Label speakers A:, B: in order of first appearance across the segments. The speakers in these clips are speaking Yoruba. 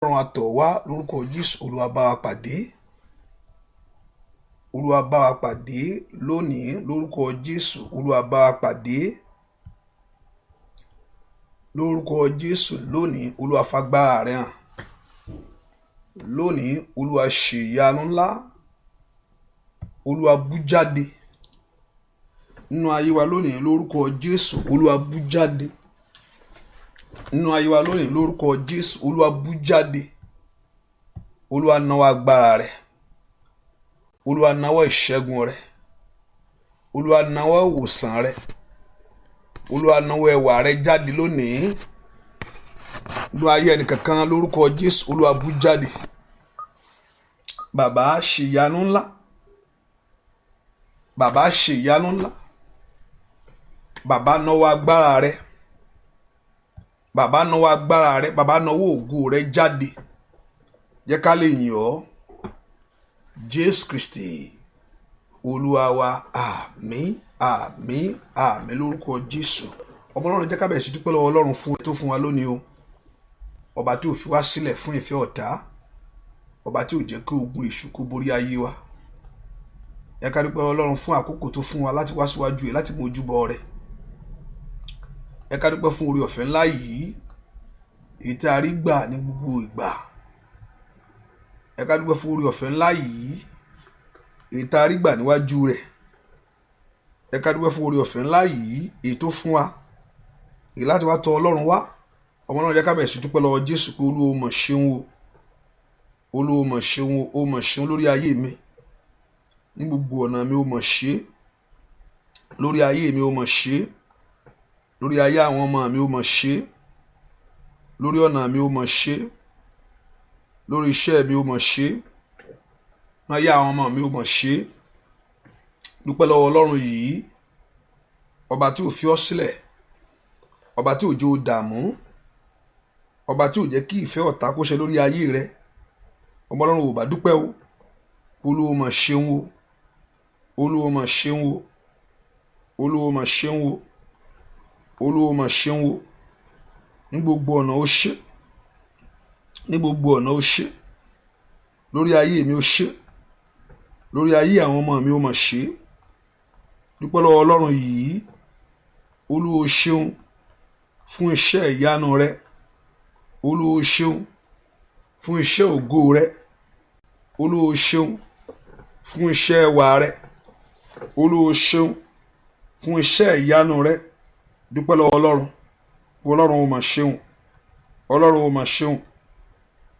A: Ọlọ́run a tọ̀ wá lórúkọ Jésù. Olúwa bá wa pàdé. Olúwa bá wa pàdé lónìí lórúkọ Jésù. Olúwa bá wa pàdé lórúkọ Jésù lónìí. Olúwa fagbára rẹ̀ hàn lónìí. Olúwa ṣe ìyanu ńlá. Olúwa bú jáde nínú ayé wa lónìí lórúkọ Jésù. Olúwa bú jáde nínú ayé wa lónìí lórúkọ Jésù. Olúwa bú jáde. Olúwa nawọ́ agbára rẹ̀. Olúwa nawọ́ ìṣẹ́gun rẹ̀. Olúwa nawọ́ ìwòsàn rẹ̀. Olúwa nawọ́ ẹwà rẹ̀ jáde lónìí nínú ayé ẹnìkankan lórúkọ Jésù. Olúwa bú jáde. Bàbá ṣe ìyanu ńlá. Bàbá ṣe ìyanu ńlá. Bàbá nawọ́ agbára rẹ̀. Bàbá nawọ́ agbára rẹ̀. Bàbá nawọ́ ògo rẹ̀ jáde. Jẹ́ ká lè yìn ọ́. Jésù Kristi Olúwa wa. Àmín, àmín, àmín lórúkọ Jésù. Ọmọ Ọlọ́run, jẹ́ ká bẹ̀rẹ̀ sí dúpẹ́ lọ́wọ́ Ọlọ́run fún tó fún wa lónìí o. Ọba tí ò fi wá sílẹ̀ fún ìfẹ́ ọ̀tá, ọba tí ò jẹ́ kí ogun èṣù kó borí ayé wa. Ẹ ká dúpẹ́ Ọlọ́run fún àkókò tó fún wa láti wá síwájú ẹ̀, láti mọ ojúbọ rẹ̀. Ẹ ká dúpẹ́ fún oore ọ̀fẹ́ ńlá yìí, èyí tí a rí gbà ní gbogbo ìgbà. Ẹ ká dúpẹ́ fún oore ọ̀fẹ́ ńlá yìí, èyí tí a rí gbà níwájú rẹ̀. Ẹ ká dúpẹ́ fún oore ọ̀fẹ́ ńlá yìí, èyí tó fún wa, èyí láti wá tọ̀ Ọlọ́run wá. Ọmọ náà, jẹ́ ká bẹ̀rẹ̀ sí dúpẹ́ lọ́wọ́ Jésù pé Olúwa, mọ̀ ṣeun o. Olúwa, mọ̀ ṣeun o. Ó mọ̀ ṣeun lórí ayé mi ní gbogbo ọ̀nà mi. Ó mọ̀ ṣe lórí ayé mi. Ó mọ̀ ṣe lórí ayé àwọn ọmọ mi. Ó mọ̀ ṣe lórí ọ̀nà mi. Ó mọ̀ ṣe lórí iṣẹ́ mi. Ó mọ̀ ṣe láyé àwọn ọmọ mi. Ó mọ̀ ṣe. Dúpẹ́ lọ́wọ́ Ọlọ́run yìí, ọba tí ò fi ọ́ sílẹ̀, ọba tí ò jẹ́ o dààmú, ọba tí ò jẹ́ kí ìfẹ́ ọ̀tá kó ṣe lórí ayé rẹ. Ọmọ Ọlọ́run, ò bá dúpẹ́ o. Olúwa, mà ṣeun o. Olúwa, mà ṣeun o. Olúwa, mà ṣeun o. Olúwa, mà ṣeun o. Ní gbogbo ọ̀nà, ó ṣe. Ní gbogbo ọ̀nà, ó ṣe. Lórí ayé mi, ó ṣe. Lórí ayé àwọn ọmọ mi, ó mà ṣe. Dúpẹ́ lọ́wọ́ Ọlọ́run yìí. Olúwa, ṣeun fún iṣẹ́ ìyanu rẹ. Olúwa, ṣeun fún iṣẹ́ ògo rẹ. Olúwa, ṣeun fún iṣẹ́ ẹwà rẹ. Olúwa, ṣeun fún iṣẹ́ ìyanu rẹ. Dúpẹ́ lọ́wọ́ Ọlọ́run. Ọlọ́run, ó mà ṣeun. Ọlọ́run, ó mà ṣeun.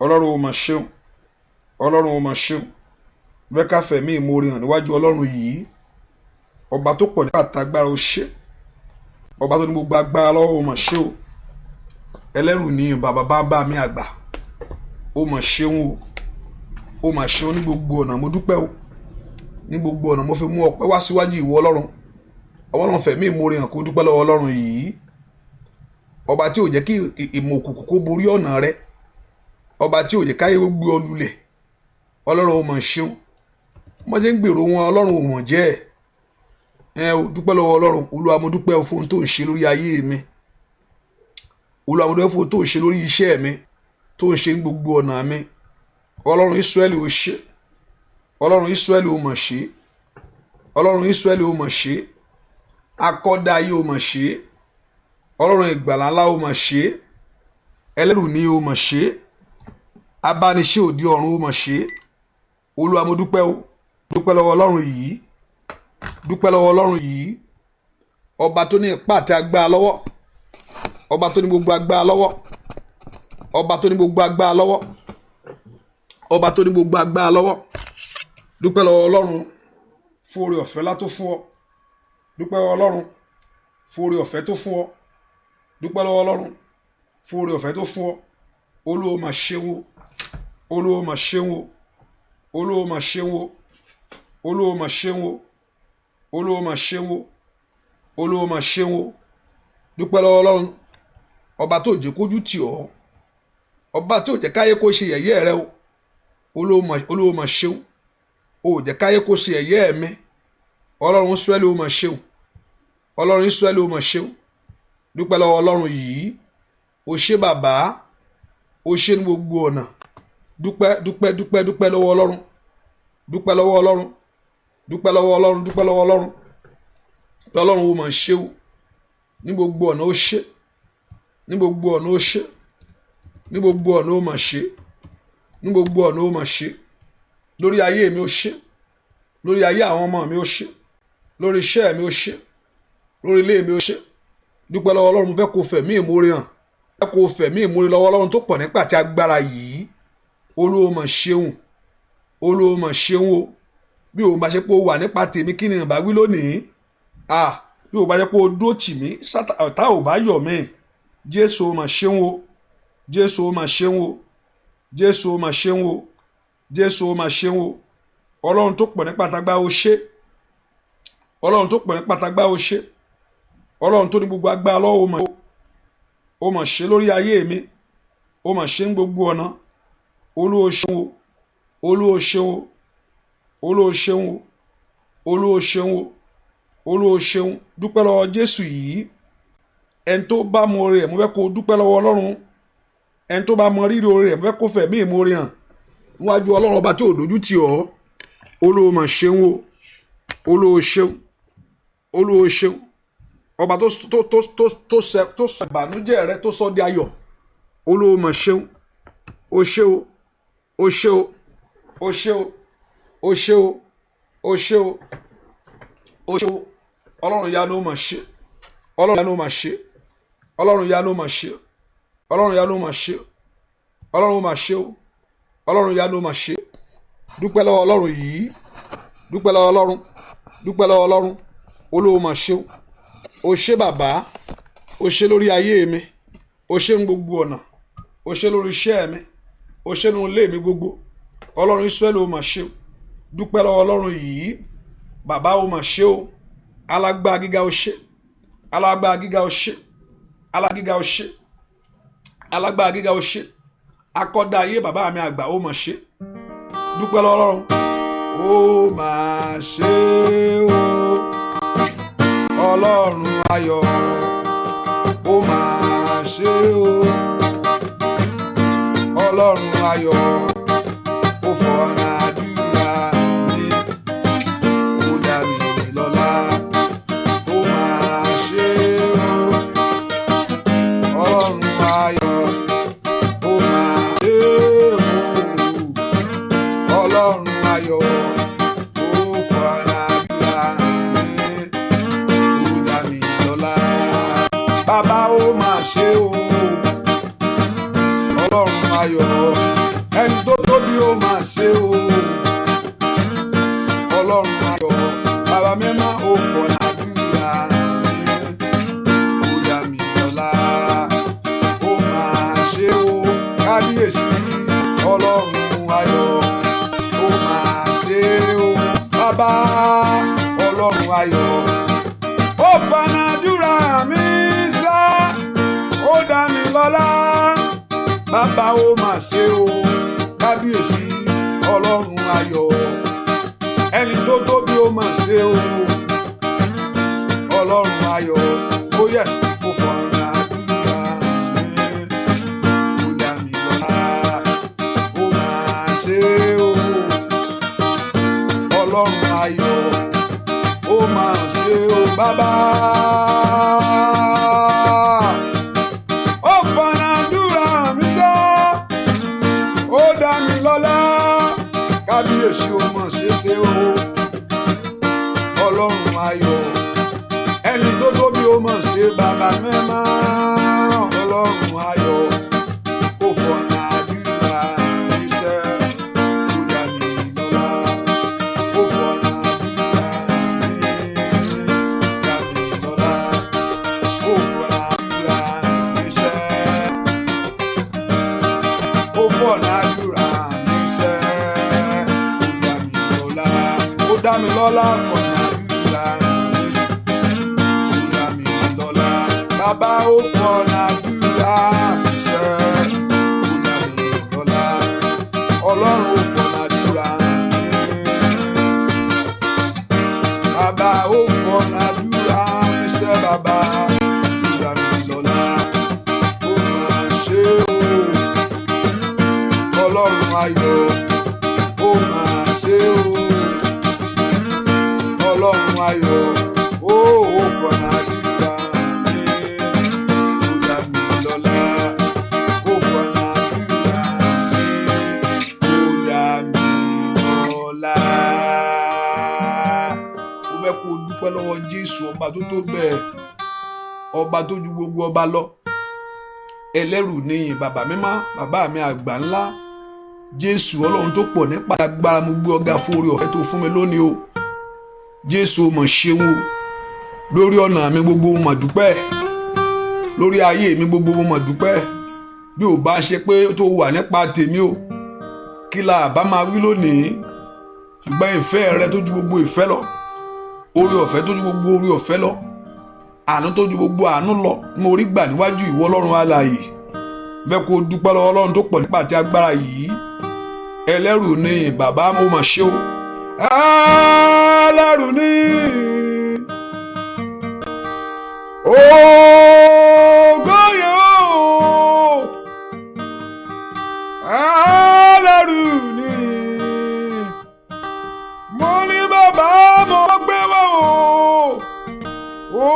A: Ọlọ́run, ó mà ṣeun. Ọlọ́run, ó mà ṣeun. Fẹ́ ká fẹ̀mí ìmoore hàn níwájú Ọlọ́run yìí, ọba tó pọ̀ nípa àtàgbára. Ó ṣe. Ọba tó ní gbogbo agbára lọ́wọ́, ó mà ṣe o. Ẹlẹ́rù ní bàbá bá mi àgbà. Ó mà ṣeun o. Ó mà ṣeun ní gbogbo ọ̀nà. Mo dúpẹ́ o. Ní gbogbo ọ̀nà, mo fi mú ọpẹ́ wá síwájú ìwọ Ọlọ́run. Ọlọ́run, fẹ̀mí ìmoore hàn kó dúpẹ́ lọ́wọ́ Ọlọ́run yìí, ọba tí ò jẹ́ kí ìmọ̀ òkùnkùn kó borí ọ̀nà rẹ, ọba tí ò jẹ́ káyé ó gbé ọ lulẹ̀. Ọlọ́run, ó mà ṣeun. Wọ́n ṣe ń gbèrò wọn, Ọlọ́run ò mọ̀ jẹ́ ẹ. Ò dúpẹ́ lọ́wọ́ Ọlọ́run. Olúwa, mo dúpẹ́ fún ohun tó ń ṣe lórí ayé mi. Olúwa, mo dúpẹ́ fún ohun tó ń ṣe lórí iṣẹ́ mi, tó ń ṣe ní gbogbo ọ̀nà mi. Ọlọ́run Ísírẹ́lì, ó ṣe. Ọlọ́run Ísírẹ́lì, ó mọ̀ ṣe. Ọlọ́run Ísírẹ́lì, ó mọ̀ ṣe. Akọ́dá ayé, ó mọ̀ ṣe. Ọlọ́run ìgbàlà ńlá, ó mọ̀ ṣe. Ẹlẹ́rù ní, ó mọ̀ ṣe. Abániṣe òde ọ̀run, ó mọ̀ ṣe. Olúwa, mo dúpẹ́ o. Dúpẹ́ lọ́wọ́ Ọlọ́run yìí. Dúpẹ́ lọ́wọ́ Ọlọ́run yìí, ọba tó ní ipá àti agbára lọ́wọ́, ọba tó ní gbogbo agbára lọ́wọ́, ọba tó ní gbogbo agbára lọ́wọ́, ọba tó ní gbogbo agbára lọ́wọ́. Dúpẹ́ lọ́wọ́ Ọlọ́run fún oore ọ̀fẹ́ lá tó fún ọ. Dúpẹ́ lọ́wọ́ Ọlọ́run fún oore ọ̀fẹ́ tó fún ọ. Dúpẹ́ lọ́wọ́ Ọlọ́run fún oore ọ̀fẹ́ tó fún ọ. Olúwa, mà ṣeun o. Olúwa, mà ṣeun o. Olúwa, mà ṣeun o. Olúwa, mà ṣeun o. Olúwa, mà ṣeun o. Olúwa, mà ṣeun o. Dúpẹ́ lọ́wọ́ Ọlọ́run, ọba tó jẹ́ kójú tì ọ́, ọba tó jẹ́ káyé kó ṣe yẹ̀yẹ́ rẹ o. Olúwa, mà ṣeun o. Jẹ́ káyé kó ṣe yẹ̀yẹ́ mi. Ọlọ́run Ísírẹ́lì, ó mà ṣeun. Ọlọ́run Ísírẹ́lì, ó mà ṣeun. Dúpẹ́ lọ́wọ́ Ọlọ́run yìí. O ṣé, bàbá. Ó ṣe ní gbogbo ọ̀nà. Dúpẹ́, dúpẹ́, dúpẹ́, dúpẹ́ lọ́wọ́ Ọlọ́run. Dúpẹ́ lọ́wọ́ Ọlọ́run. Dúpẹ́ lọ́wọ́ Ọlọ́run. Dúpẹ́ lọ́wọ́ Ọlọ́run. Pé Ọlọ́run ó máa ṣe o. Ní gbogbo ọ̀nà ó ṣe. Ní gbogbo ọ̀nà ó ṣe. Ní gbogbo ọ̀nà ó máa ṣe. Ní gbogbo ọ̀nà ó máa ṣe. Lórí ayé mi ó ṣe. Lórí ayé àwọn ọmọ mi ó ṣe. Lórí iṣẹ́ mi ó ṣe. Lórí ilé mi ó ṣe. Dúpẹ́ lọ́wọ́ Ọlọ́run. Mo fẹ́ kó fẹ̀mí ìmoore hàn. Fẹ́ kó fẹ̀mí ìmoore lọ́wọ́ Ọlọ́run tó pọ̀ nípa àti agbára yìí. Olúwa mà ṣeun. Olúwa mà ṣeun o. Bí o bá ṣe pé o wà nípa tèmi, kí ni ìbá wí lónìí? Ah, bí o bá ṣe pé o dúró tì mí, ọ̀tá ò bá yọ̀ mí. Jésù, o mà ṣeun o. Jésù, o mà ṣeun o. Jésù, o mà ṣeun o. Jésù, o mà ṣeun o. Ọlọ́run tó pọ̀ nípa àtagbá, o ṣé. Ọlọ́run tó pọ̀ nípa àtagbá, o ṣé. Ọlọ́run tó ní gbogbo agbára lọ́wọ́, o mà ṣe lórí ayé mi. O mà ṣe ní gbogbo ọ̀nà. Olúwa ṣeun o. Olúwa ṣeun o. Olúwa ṣeun o. Olúwa ṣeun o. Olúwa ṣeun. Dúpẹ́ lọ́wọ́ Jésù yìí. Ẹni tó bá mọ oore rẹ̀, mo fẹ́ kó dúpẹ́ lọ́wọ́ Ọlọ́run. Ẹni tó bá mọ rírì oore rẹ̀, mo fẹ́ kó fẹ̀mí ìmoore hàn níwájú Ọlọ́run ọba tí ò dójú tì ọ́. Olúwa mà ṣeun o. Olúwa ṣeun. Olúwa ṣeun. Ọba tó sọ ìbànújẹ́ rẹ, tó sọ di ayọ̀. Olúwa mà ṣeun. O ṣé o. O ṣé o. O ṣé o. O ṣé o. O ṣé o. O ṣé o. Ọlọ́run yanu ó mà ṣe. Ọlọ́run yanu ó mà ṣe. Ọlọ́run yanu ó mà ṣe. Ọlọ́run yanu ó mà ṣe. Ọlọ́run ó mà ṣe o. Ọlọ́run yanu ó mà ṣe. Dúpẹ́ lọ́wọ́ Ọlọ́run yìí. Dúpẹ́ lọ́wọ́ Ọlọ́run. Dúpẹ́ lọ́wọ́ Ọlọ́run. Olúwa mà ṣe o. O ṣé bàbá. O ṣé lórí ayé mi. O ṣé ní gbogbo ọ̀nà. O ṣé lórí iṣẹ́ mi. O ṣé nínú ilé mi gbogbo. Ọlọ́run Ísírẹ́lì, o mà ṣe o. Dúpẹ́ lọ́wọ́ Ọlọ́run yìí. Bàbá, o mà ṣe o. Alágbára gíga, o ṣé. Alágbára gíga, o ṣé. Alágbára gíga, o ṣé. Alágbára gíga, o ṣé. Akọ́dá ayé, bàbá mi àgbà, ó mà ṣe. Dúpẹ́ lọ́wọ́ Ọlọ́run. Ó mà ṣe o. Ọlọ́run ayọ̀, ó mà ṣe o. Ọlọ́run ayọ̀, ó fọ̀nà àdúrà mi, ó dá mi lọ́lá. Ó mà ṣe o. Ọlọ́run ayọ̀, ó mà ṣe o. Ọlọ́run ayọ̀, ó fọ̀nà àdúrà mi, ó dá mi lọ́lá. Bàbá, ó mà ṣe o. Ọlọ́run ayọ̀, ẹni tó tóbi, ó mà ṣe o. Ọlọ́run ayọ̀, bàbá mímọ́, ó fọ̀nà àdúrà mi, ó dá mi lọ́lá. Ó mà ṣe o. Kábíyèsí, Ọlọ́run ayọ̀, ó mà ṣe o. Bàbá, Ọlọ́run ayọ̀, ó fọ̀nà àdúrà mi sá, ó dá mi lọ́lá. Bàbá, ó mà ṣe o. Kábíyèsí, Ọlọ́run ayọ̀, ẹni tó tóbi, ó mà ṣe o. Ọlọ́run ayọ̀, oh yes, ó fọ̀nà àdúrà mi, ó dá mi lọ́lá. Ó mà ṣe o. Ọlọ́run ayọ̀, ó mà ṣe o. Bàbá, ó fọ̀nà àdúrà mi sá, ó dá mi lọ́lá. Kábíyèsí, ó mà ṣe ṣe o. Ọlọ́run ayọ̀, ẹni tó tóbi, ó mà ṣe. Bàbá mímọ́, Ọlọ́run ayọ̀, ó fọ̀nà àdúrà mi sẹ́, ó dá mi lọ́lá. Ó fọ̀nà àdúrà mi dá mi lọ́lá. Ó fọ̀nà àdúrà mi sẹ́, ó fọ̀nà àdúrà mi sẹ́, ó dá mi lọ́lá. Ó dá mi lọ́lá, fọ̀nà àdúrà mi, ó dá mi lọ́lá. Bàbá, ó fọ̀nà àdúrà mi sẹ́, ó dá mi lọ́lá. Ọlọ́run, ó fọ̀nà àdúrà mi. Bàbá, ó fọ̀nà àdúrà mi sẹ́, bàbá, ó dá mi lọ́lá. Ó mà ṣe o. Ọlọ́run ayọ̀, ó máa ṣe o. Ọlọ́run ayọ̀, ó fọ̀nà àdúrà mi, ó dá mi lọ́lá. Ó fọ̀nà àdúrà mi, ó dá mi lọ́lá. Mo fẹ́ kó o dúpẹ́ lọ́wọ́ Jésù, ọba tó tó bẹ́ẹ̀, ọba tó ju gbogbo ọba lọ. Ẹlẹ́rù níyìn, bàbá mímọ́, bàbá mi àgbà ńlá. Jésù Ọlọ́run tó pọ̀ nípa agbára, mo gbé ọ̀gá fún oore ọ̀fẹ́ tó fún mi lónìí o. Jésù, o mọ̀ ṣeun o. Lórí ọ̀nà mi gbogbo, mo mọ̀ dúpẹ́. Lórí ayé mi gbogbo, mo mọ̀ dúpẹ́. Bí ò bá ṣe pé tó wà nípa tèmi o, kí la bá máa wí lónìí? Ṣùgbọ́n ìfẹ́ rẹ tó ju gbogbo ìfẹ́ lọ, oore ọ̀fẹ́ tó ju gbogbo oore ọ̀fẹ́ lọ, àánú tó ju gbogbo àánú lọ, mo rí gbà níwájú ìwọ Ọlọ́run alààyè. Bẹ́ẹ̀ kó dúpẹ́ lọ́wọ́ Ọlọ́run tó pọ̀ nípa àti agbára yìí. Ẹlẹ́rù ni bàbá, mo mọ̀ ṣe o. Ẹlẹ́rù ni ògo yẹ o. Ẹlẹ́rù ni mo ní bàbá, mo gbé wá o. Ó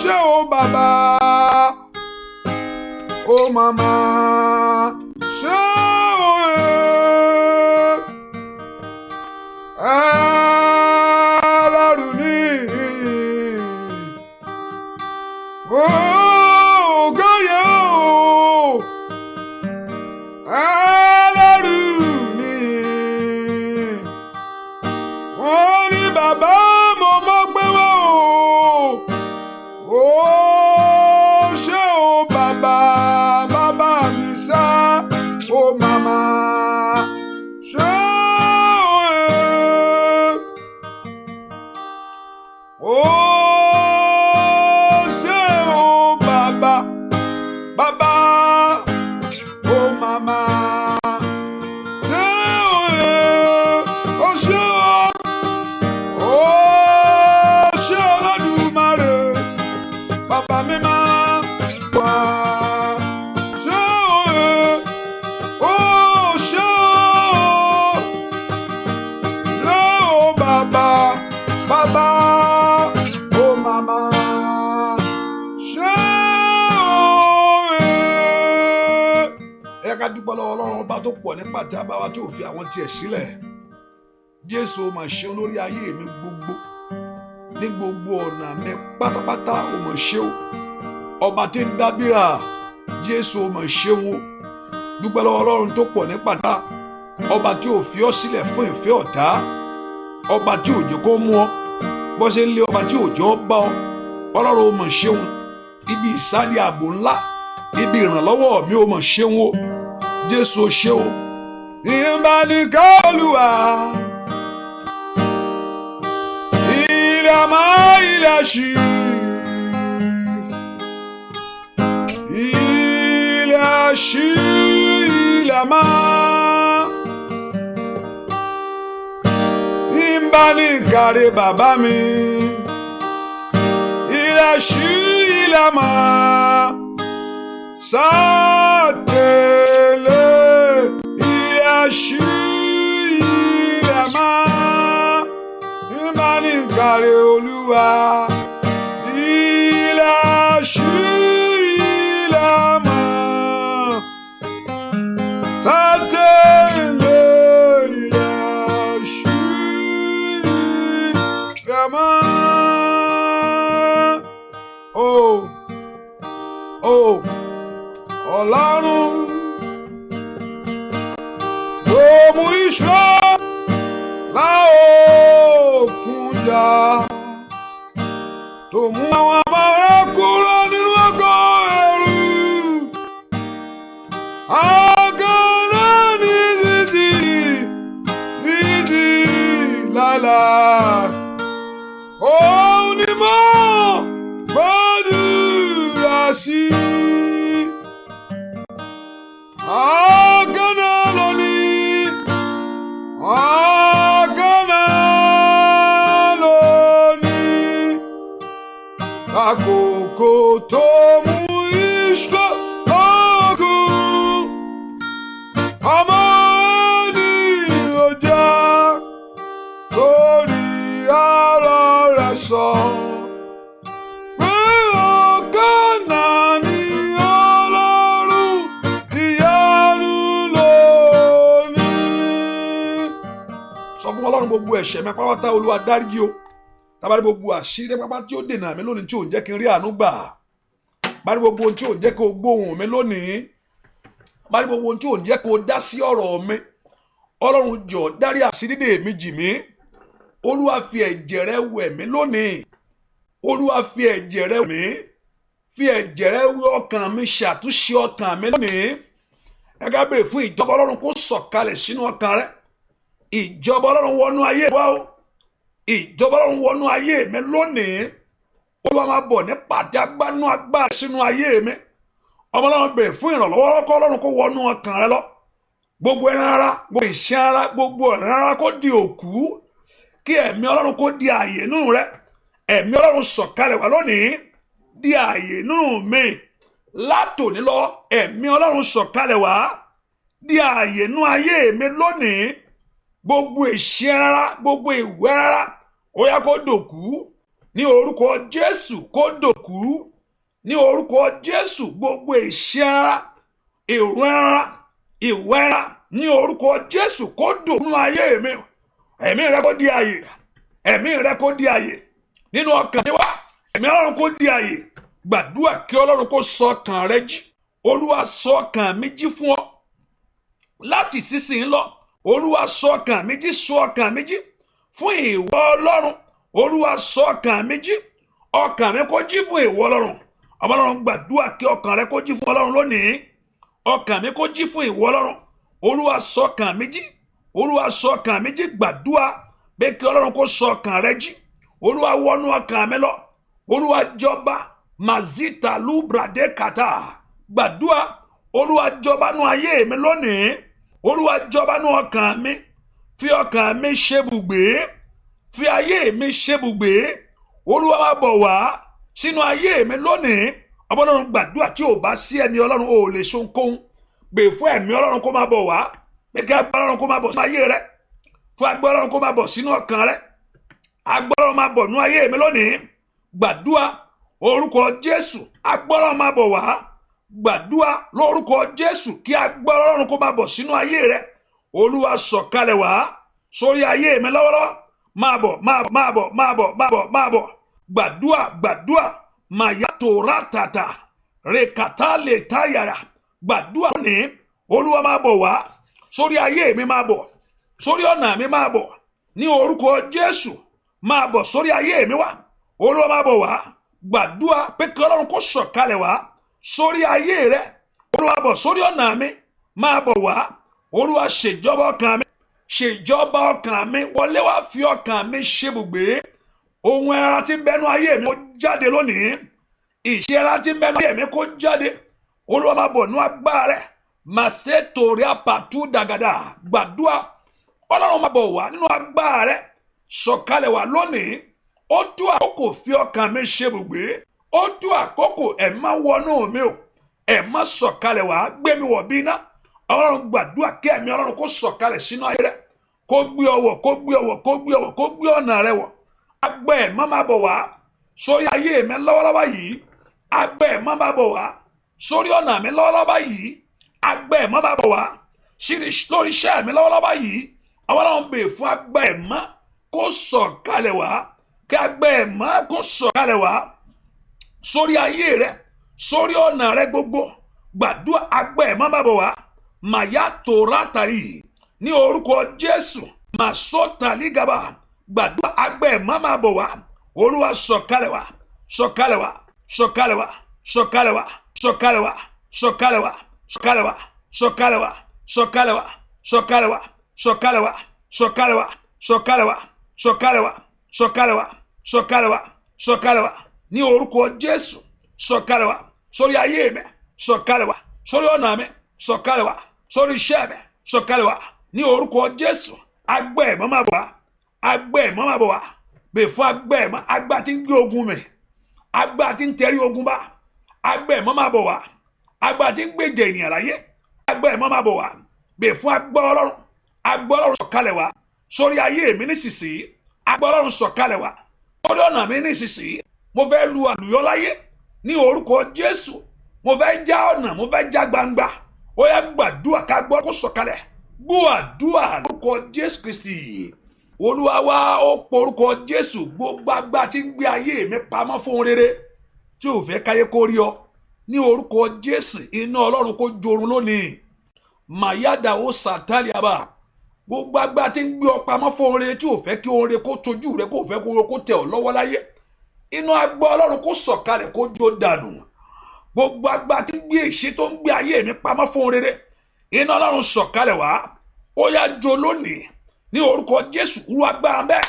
A: ṣé o bàbá, ó màmá ṣé o ẹlẹ́rù ni ògo yẹ o. Ẹlẹ́rù ni wọ́n ní bàbá, mo mọ̀ pé wọ́n o. Ó ṣé o bàbá, bàbá mi sá, ó màmá ṣé o Ó ṣé o bàbá, bàbá, ó màmá ṣé o Ó ṣé o, ó ṣé Olódùmarè, bàbá mi máa wá ṣé o. Ó ṣé o, ṣé o bàbá, bàbá, ó màmá ṣé o. Ẹ ká dúpẹ́ lọ́wọ́ Ọlọ́run ọba tó pọ̀ nípa tí a bá wa tí ò fi àwọn tiẹ̀ sílẹ̀. Jésù, o mà ṣeun lórí ayé mi gbogbo, ní gbogbo ọ̀nà mi pátápátá, o mà ṣe o. Ọba tí ń dábìrà, Jésù, o mà ṣeun o. Dúpẹ́ lọ́wọ́ Ọlọ́run tó pọ̀ nípa tá, ọba tí ò fi ọ́ sílẹ̀ fún ìfẹ́ ọ̀tá, ọba tí ò jẹ́ kó mú ọ bó ṣe ń lé, ọba tí ò jẹ́ ó bá ọ. Ọlọ́run, o mà ṣeun. Ibi ìsádi ààbò ńlá, ibi ìrànlọ́wọ́ mi, o mà ṣeun o. Jésù, o ṣe o. Ìbánikẹ́ Olúwa, ilẹ̀ máa ilẹ̀ ṣí, ilẹ̀ ṣí, ilẹ̀ máa. Ìbánikàrè bàbá mi, ilẹ̀ ṣí, ilẹ̀ máa sátẹ̀lé, ilẹ̀ ṣí, ilẹ̀ máa. Ìbánikàrè Olúwa, ilẹ̀ ṣí, ilẹ̀ máa sátẹ̀lé, ilẹ̀ ṣí, ilẹ̀ máa. Oh, oh, Ọlọ́run tó mú Ísírẹ́lì láòkun jà, tó mú àwọn ọmọ rẹ̀ kúrò nínú ọgọ́ ẹrú. Àgànná ní títí títí láéláé. Òun ni mo gbàdúrà sí. Àgànná lónìí Ọmọ ní ó jẹ́ torí ọ̀rọ̀ rẹ̀ sọ. Pé ọ̀kan náà ni Ọlọ́run ìyanu lónìí. Sọ fún Ọlọ́run, gbogbo ẹ̀ṣẹ̀ mi pátá, Olúwa dáríjì o. Tábàrí gbogbo àṣírí pápá tí ó dènà mi lónìí, tí ò ń jẹ́ kí n rí àánú gbà. Bá rí gbogbo ohun tí ò ń jẹ́ kí o gbóhùn mi lónìí. Bá rí gbogbo ohun tí ò ń jẹ́ kí o dá sí ọ̀rọ̀ mi. Ọlọ́run, jọ̀ọ́ dárí àṣírí dè mí jì mí. Olúwa, fi ẹ̀jẹ̀ rẹ wẹ̀ mí lónìí. Olúwa, fi ẹ̀jẹ̀ rẹ wẹ̀ mí. Fi ẹ̀jẹ̀ rẹ wẹ̀ ọkàn mi, ṣàtúnṣe ọkàn mi lónìí. Ẹ ká béèrè fún ìjọba Ọlọ́run kó sọ̀kalẹ̀ sínú ọkàn rẹ. Ìjọba Ọlọ́run, wọnú ayé wa o. Ìjọba Ọlọ́run, wọnú ayé mi lónìí. Olúwa, máa bọ̀ ní pàdé agbánú agbára sínú ayé mi. Ọmọ Ọlọ́run, béèrè fún ìrànlọ́wọ́ kọ́ Ọlọ́run kó wọnú ọkàn rẹ lọ. Gbogbo ẹran ara, gbogbo ìṣẹ́ ara, gbogbo ọ̀rẹ́ ara kó di òkú, kí ẹ̀mí Ọlọ́run kó di ààyè nínú rẹ. Ẹ̀mí Ọlọ́run, sọ̀kalẹ̀ wá lónìí, di ààyè nínú mi látòní lọ. Ẹ̀mí Ọlọ́run, sọ̀kalẹ̀ wá, di ààyè nínú ayé mi lónìí. Gbogbo ìṣẹ́ ara, gbogbo ìwẹ́ ara, ó yá, kó dòkú ní orúkọ Jésù. Kó dòkú ní orúkọ Jésù. Gbogbo ìṣẹ́ ara, ìwẹ́ ara, ìwẹ́ ara, ní orúkọ Jésù, kó dòkú nínú ayé mi. Ẹ̀mí rẹ kó di ààyè. Ẹ̀mí rẹ kó di ààyè nínú ọkàn mi wá. Ẹ̀mí Ọlọ́run kó di ààyè. Gbàdúrà kí Ọlọ́run kó sọ ọkàn rẹ jí. Olúwa, sọ ọkàn mi jí fún ọ láti sísìn lọ. Olúwa, sọ ọkàn mi jí. Sọ ọkàn mi jí fún ìwọ Ọlọ́run. Olúwa, sọ ọkàn mi jí. Ọkàn mi kó jí fún ìwọ Ọlọ́run. Ọmọ Ọlọ́run, gbàdúrà kí ọkàn rẹ kó jí fún Ọlọ́run lónìí. Ọkàn mi kó jí fún ìwọ Ọlọ́run. Olúwa, sọ ọkàn mi jí. Olúwa, sọ ọkàn mi jí. Gbàdúrà pé kí Ọlọ́run kó sọ ọkàn rẹ jí. Olúwa, wọnú ọkàn mi lọ. Olúwa, jọba. Mazita lubrade kata. Gbàdúrà. Olúwa, jọba nú ayé mi lónìí. Olúwa, jọba nú ọkàn mi. Fi ọkàn mi ṣe bùgbé. Fi ayé mi ṣe bùgbé. Olúwa, máa bọ̀ wá sínú ayé mi lónìí. Ọmọ Ọlọ́run, gbàdúrà. Tí ò bá sí ẹ̀mí Ọlọ́run, ò lè ṣe ohunkóhun. Gbè fún ẹ̀mí Ọlọ́run kó máa bọ̀ wá, pé kí agbára Ọlọ́run kó máa bọ̀ sínú ayé rẹ. Fún agbára Ọlọ́run kó máa bọ̀ sínú ọkàn rẹ. Agbára Ọlọ́run, máa bọ̀ nú ayé mi lónìí. Gbàdúrà, orúkọ Jésù. Agbára Ọlọ́run, máa bọ̀ wá. Gbàdúrà lórúkọ Jésù kí agbára Ọlọ́run kó máa bọ̀ sínú ayé rẹ. Olúwa, sọ̀kalẹ̀ wá sórí ayé mi lọ́wọ́lọ́wọ́. Máa bọ̀, máa bọ̀, máa bọ̀, máa bọ̀, máa bọ̀, máa bọ̀. Gbàdúrà, gbàdúrà. Màyàtò rátàtà rèkàtà lè táyàrà. Gbàdúrà lónìí. Olúwa, máa bọ̀ wá sórí ayé mi. Máa bọ̀ sórí ọ̀nà mi. Máa bọ̀ ní orúkọ Jésù. Máa bọ̀ sórí ayé mi wá. Olúwa, máa bọ̀ wá. Gbàdúrà pé kí Ọlọ́run kó sọ̀kalẹ̀ wá sórí ayé rẹ. Olúwa, bọ̀ sórí ọ̀nà mi. Máa bọ̀ wá. Olúwa, ṣèjọba ọkàn mi. Ṣèjọba ọkàn mi. Wọlé wá, fi ọkàn mi ṣebùgbé. Ohun ẹran tí ń bẹnu ayé mi kó jáde lónìí. Ìṣe ẹran tí ń bẹnu ayé mi kó jáde. Olúwa, máa bọ̀ nú agbára rẹ. Màṣẹ torí àpàtú dàgàdà. Gbàdúrà. Ọlọ́run, máa bọ̀ wá nínú agbára rẹ. Sọ̀kalẹ̀ wá lónìí. Ó tó àkókò, fi ọkàn mi ṣebùgbé. Ó tó àkókò. Ẹ̀ má wọnú mi o. Ẹ̀ má sọ̀kalẹ̀ wá, gbé mi wọ̀ bí iná. Ọlọ́run, gbàdúrà kí ẹ̀mí Ọlọ́run kó sọ̀kalẹ̀ sínú ayé rẹ, kó gbé ọwọ́, kó gbé ọwọ́, kó gbé ọwọ́, kó gbé ọ̀nà rẹ wọ̀. Agbẹ́ ẹ̀ má máa bọ̀ wá sórí ayé mi lọ́wọ́lọ́wọ́ yìí. Agbẹ́ ẹ̀ má máa bọ̀ wá sórí ọ̀nà mi lọ́wọ́lọ́wọ́ yìí. Agbẹ́ ẹ̀ má máa bọ̀ wá lórí iṣẹ́ mi lọ́wọ́lọ́wọ́ yìí. Àwọn Ọlọ́run, bèè fún agbẹ́ ẹ̀ má kó sọ̀kalẹ̀ wá. Kí agbẹ́ ẹ̀ má kó sọ̀kalẹ̀ wá sórí ayé rẹ, sórí ọ̀nà rẹ gbogbo. Gbàdúrà. Agbẹ́ ẹ̀ má máa bọ̀ wá. Màyà tòrá tàrí ní orúkọ Jésù. Màsó tàlígàbà. Gbàdúrà. Agbẹ́ ẹ̀ má máa bọ̀ wá. Olúwa, sọ̀kalẹ̀ wá, sọ̀kalẹ̀ wá, sọ̀kalẹ̀ wá, sọ̀kalẹ̀ wá, sọ̀kalẹ̀ wá, sọ̀kalẹ̀ wá, sọ̀kalẹ̀ wá, sọ̀kalẹ̀ wá, sọ̀kalẹ̀ wá, sọ̀kalẹ̀ wá, sọ̀kalẹ̀ wá, sọ̀kalẹ̀ wá, sọ̀kalẹ̀ wá, sọ̀kalẹ̀ wá, sọ̀kalẹ̀ wá, sọ̀kalẹ̀ wá, sọ̀kalẹ̀ wá ní orúkọ Jésù. Sọ̀kalẹ̀ wá sórí ayé mi. Sọ̀kalẹ̀ wá sórí ọ̀nà mi. Sọ̀kalẹ̀ wá sórí iṣẹ́ mi. Sọ̀kalẹ̀ wá ní orúkọ Jésù. Agbẹ́ ẹ̀ mọ́ máa bọ̀ wá. Agbẹ́ ẹ̀ mọ́ máa bọ̀ wá. Bèè fún agbẹ́ ẹ̀ mọ́. Agbá tí ń gbé ogun mi, agbá tí ń tẹrí ogun bá. Agbẹ́ ẹ̀ mọ́ máa bọ̀ wá. Agbá tí ń gbèjẹ ènìyàn láyé. Agbẹ́ ẹ̀ mọ́ máa bọ̀ wá. Bèè fún agbára Ọlọ́run. Agbára Ọlọ́run sọ̀kalẹ̀ wá sórí ayé mi nísinsìnyí. Agbára Ọlọ́run sọ̀kalẹ̀ wá sórí ọ̀nà mi nísinsìnyí. Mo fẹ́ lu àlùyọ láyé ní orúkọ Jésù. Mo fẹ́ já ọ̀nà, mo fẹ́ já gbangba. Ó yá, gbàdúrà ká gbọ́ kó sọ̀kalẹ̀. Gbọ́ lórúkọ Jésù Kristi Olúwa wa. Ó pọ orúkọ Jésù. Gbogbo agbára tí ń gbé ayé mi pamọ́ fún rere, tí ò fẹ́ káyé kó rí ọ, ní orúkọ Jésù, iná Ọlọ́run kó jorun lónìí. Màyádà ó sàtàlíàbà. Gbogbo agbára tí ń gbé ọ pamọ́ fún rere, tí ò fẹ́ kí ohun rere kó tojú rẹ, kó fẹ́ kó kó tẹ̀ ọ́ lọ́wọ́ láyé, iná agbára Ọlọ́run kó sọ̀kalẹ̀ kó jó dànù. Gbogbo agbára tí ń gbé èṣe tó ń gbé ayé mi pamọ́ fún rere, iná Ọlọ́run sọ̀kalẹ̀ wá, ó yá, jó lónìí ní orúkọ Jésù. Irú agbára bẹ́ẹ̀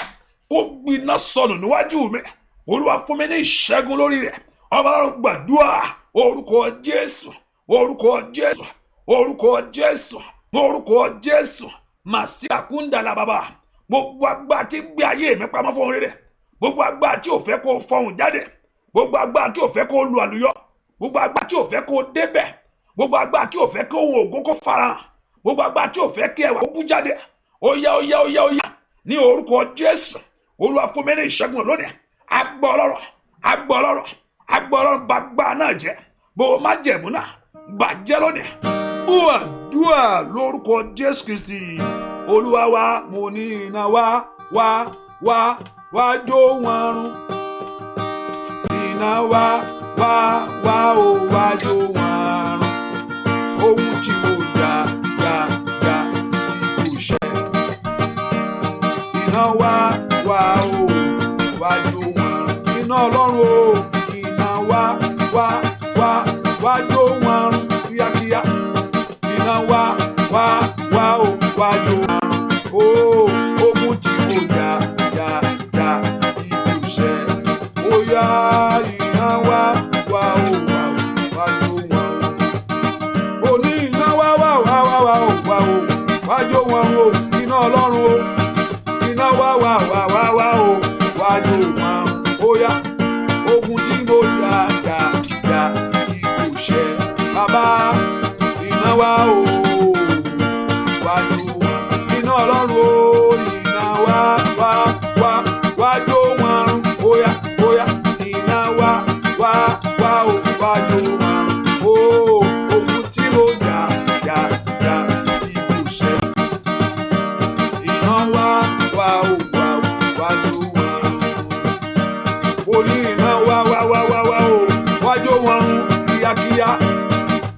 A: kó gbiná sọnù níwájú mi. Olúwa, fún mi ní ìṣẹ́gun lórí rẹ̀. Ọba Ọlọ́run, gbàdúrà. Orúkọ Jésù, orúkọ Jésù, orúkọ Jésù, orúkọ Jésù. Màsíà kúndàlà bàbá. Gbogbo agbára tí ń gbé ayé mi pamọ́ fún rere, gbogbo agbára tí ò fẹ́ kó fọhùn jáde, gbogbo agbára tí ò fẹ́ kó lu àlùyọ, gbogbo agbára tí ò fẹ́ kó débẹ̀, gbogbo agbára tí ò fẹ́ kó ohun ògo kó farahàn, gbogbo agbára tí ò fẹ́ kí ẹwà kó bú jáde, ó yá, ó yá, ó yá, ó yá, ní orúkọ Jésù. Olúwa, fún mi ní ìṣẹ́gun lónìí. Agbọ́ Ọlọ́run, agbọ́ Ọlọ́run, agbọ́ Ọlọ́run bá gbá náà jẹ́. Bó má jẹ̀mú náà bàjẹ́ lónìí. Gbàdúrà lórúkọ Jésù Kristi Olúwa wa. Mo ní iná wá, wá, wá, wá jó wọn run. Iná wá, wá, wá ó, wá jó wọn run. Ohun tí mo jà jà jà tí kò ṣẹ, iná wá, wá ó, wá jó wọn run. Iná Ọlọ́run o, iná wá, wá, wá, wá jó wọn run kíákíá. Iná wá, wá, wá ó, wá jó wọn run o. Ogun tí mo jà jà jà tí kò ṣẹ, ó yá, iná wá, wá ó, wá ó, wá jó wọn run. Ó ní iná wá, wá, wá, wá, wá ó, wá ó, wá jó wọn run o. Iná Ọlọ́run o, iná wá, wá, wá, wá, wá ó, wá jó wọn run. Ó yá, ogun tí mo jà jà jà tí kò ṣẹ, bàbá, iná wá o, wá jó wọn. Iná Ọlọ́run o, iná wá, wá, wá, wá jó wọn run. Ó yá, ó yá, iná wá, wá, wá o, wá jó wọn run o. Ogun tí mo jà jà jà tí kò ṣẹ, iná wá, wá o, wá o, wá jó wọn run. Ó ní iná wá, wá, wá, wá, wá o, wá jó wọn run kíákíá.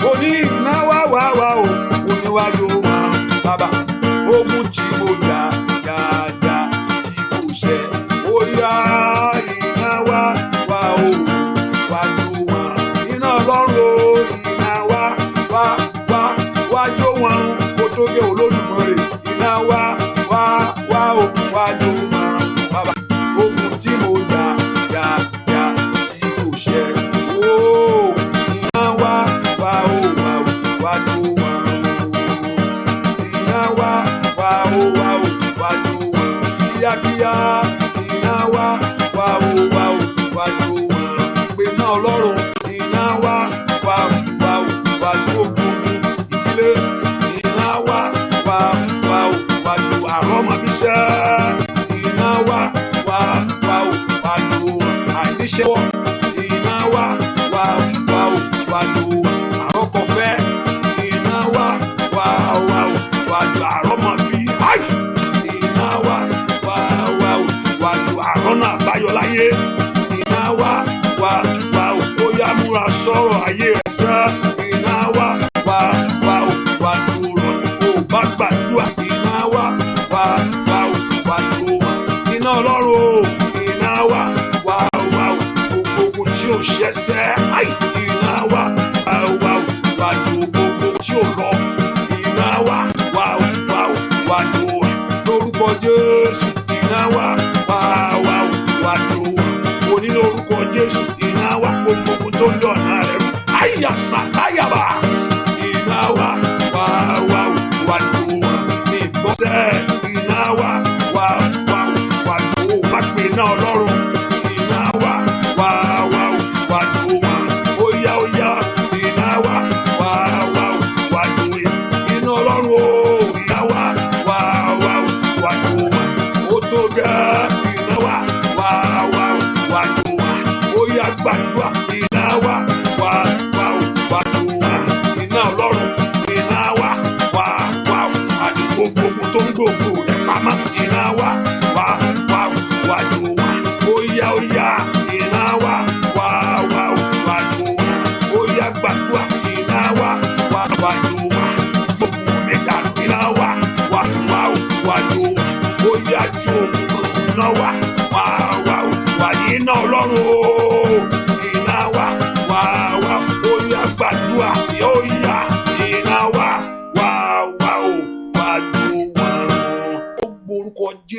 A: Ó ní iná wá, wá, wá o, ó ní wá jó wọn run. Bàbá, ogun tí mo jà jà jà tí kò ṣẹ, ó yá, iná wá, wá o, wá jó wọn run. Iná Ọlọ́run o, iná wá, wá, wá, wá jó wọn run. Kó tó gé Olódùmarè, iná wá, wá, wá o, wá jó wọn run. Bàbá, ogun tí mo jà jà jà tí kò ṣẹ o, iná wá, wá o, wá o, wá jó wọn run. Iná wá, wá o, wá o, wá jó wọn kíákíá. Iná wá, wá o, wá o, wá jó wọn run. Pé iná Ọlọ́run, iná wá, wá, wá o, wá jó gbogbo ìdílé. Iná wá, wá, wá o, wá jó àrọ́mọbíṣẹ́. Iná wá, wá, wá o, wá jó àìníṣẹ́. Iná wá, wá, wá o, wá jó àrọ́kọfẹ́. Iná wá, wá, wá o, wá jó àrọ́mọbí. Iná wá, wá, wá o, wá jó àrọ́nà àbáyọ láyé. Iná wá, wá, wá o, ó yá, múra sọ̀rọ̀ ayé rẹ̀ sẹ́. Iná wá, wá, wá o, wá jó rọ̀. Ó bá gbàdúrà, iná wá, wá, wá o, wá jó wọn. Iná Ọlọ́run o, iná wá, wá, wá o, gbogbo tí ò ṣẹṣẹ. Iná wá, wá, wá o, wá jó gbogbo tí ò lọ. Iná wá, wá, wá o, wá jó wọn lórúkọ Jésù. Iná wá, wá, wá o, wá jó wọn òní lórúkọ Jésù. Iná wá, gbogbo tó ń dọ̀nà rẹ̀ rú. Àyà sàkáyàbà. Iná wá, wá, wá o, wá jó wọn ní ìgbọ́sẹ̀. Iná wá, wá, wá o, wá jó o. Má pè iná Ọlọ́run. Iná wá, wá, wá o, wá jó wọn. Ó yá, ó yá, iná wá, wá, wá o, wá jó yá. Iná Ọlọ́run o.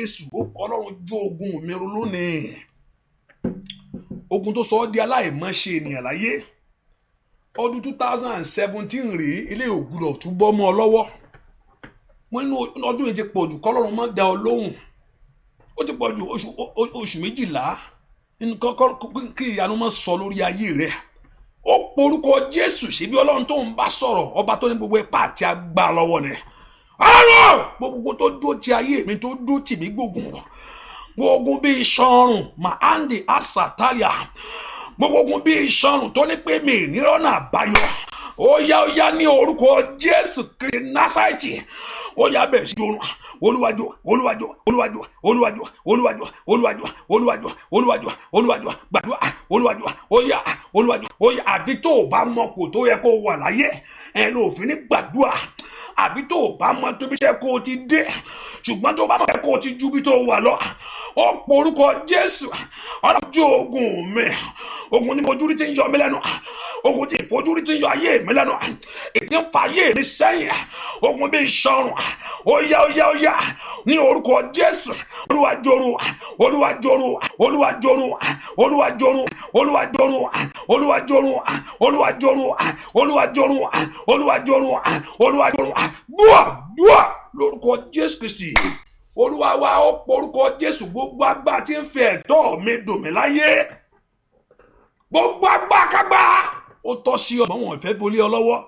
A: Jésù. Ó kọ́ Ọlọ́run jó ogun mi run lónìí. Ogun tó sọ ọ́ di aláìmọ̀ṣe ènìyàn láyé. Ọdún 2017 rèé, ilé ògùdọ̀ tún bọ́ mọ́ ọ lọ́wọ́. Mo nínú ọdún yìí ti pọ̀ jù kọ́lọ́run má dá ọ lóhùn. Ó ti pọ̀ jù oṣù 12 kí ìyanu má sọ lórí ayé rẹ̀. Ó porúkọ Jésù, ṣebí Ọlọ́run tó ń bá sọ̀rọ̀, ọba tó ní gbogbo ipá àti agbára lọ́wọ́ ni. Ọlọ́run, gbogbo tó dúró ti ayé mi, tó dúró tì mí gbógun, gbogbo bíi iṣan ọrùn mahandi asatalia, gbogbo ogun bíi iṣan ọrùn tó ní pé mi nírọ́nà àbáyọ, ó yá, ó yá, ní orúkọ Jésù Kristi Násárẹ́tì, ó yá, bẹ̀rẹ̀ sí jorun. Olúwàjò, Olúwàjò, Olúwàjò, Olúwàjò, Olúwàjò, Olúwàjò, Olúwàjò, Olúwàjò, Olúwàjò, gbàdúrà. Olúwàjò, ó yá, Olúwàjò, ó yá. Àbí tó o bá mọ kò tó yẹ kó o wà láyé ẹ ló fi ní gbàdúrà, àbí tó o bá mọ tóbi ṣe kó o ti dé, ṣùgbọ́n tó o bá mọ kó o ti ju bí tó o wà lọ, ó porúkọ Jésù. Ọlọ́jọ́, ogun mi, ogun ní mojúrí tí ń yọ mí lẹ́nu, ogun tí ìfojúrí tí ń yọ ayé mi lẹ́nu, ètí ń fa ayé mi sẹ́yìn, ogun bí ìṣọ̀rùn, ó yá, ó yá, ó yá, ní orúkọ Jésù. Olúwa jòrò, Olúwa jòrò, Olúwa jòrò, Olúwa jòrò, Olúwa jòrò, Olúwa jòrò, Olúwa jòrò, Olúwa jòrò, Olúwa jòrò, Olúwa jòrò. Dúà, dúà, lórúkọ Jésù Kristi Olúwa wa. Ó porúkọ Jésù. Gbogbo agbá tí ń fi ẹ̀tọ́ mi dùn mí láyé, gbogbo agbákágbá, ó tọ́ sí ọmọ wọn ìfẹ́ bolé ọ lọ́wọ́.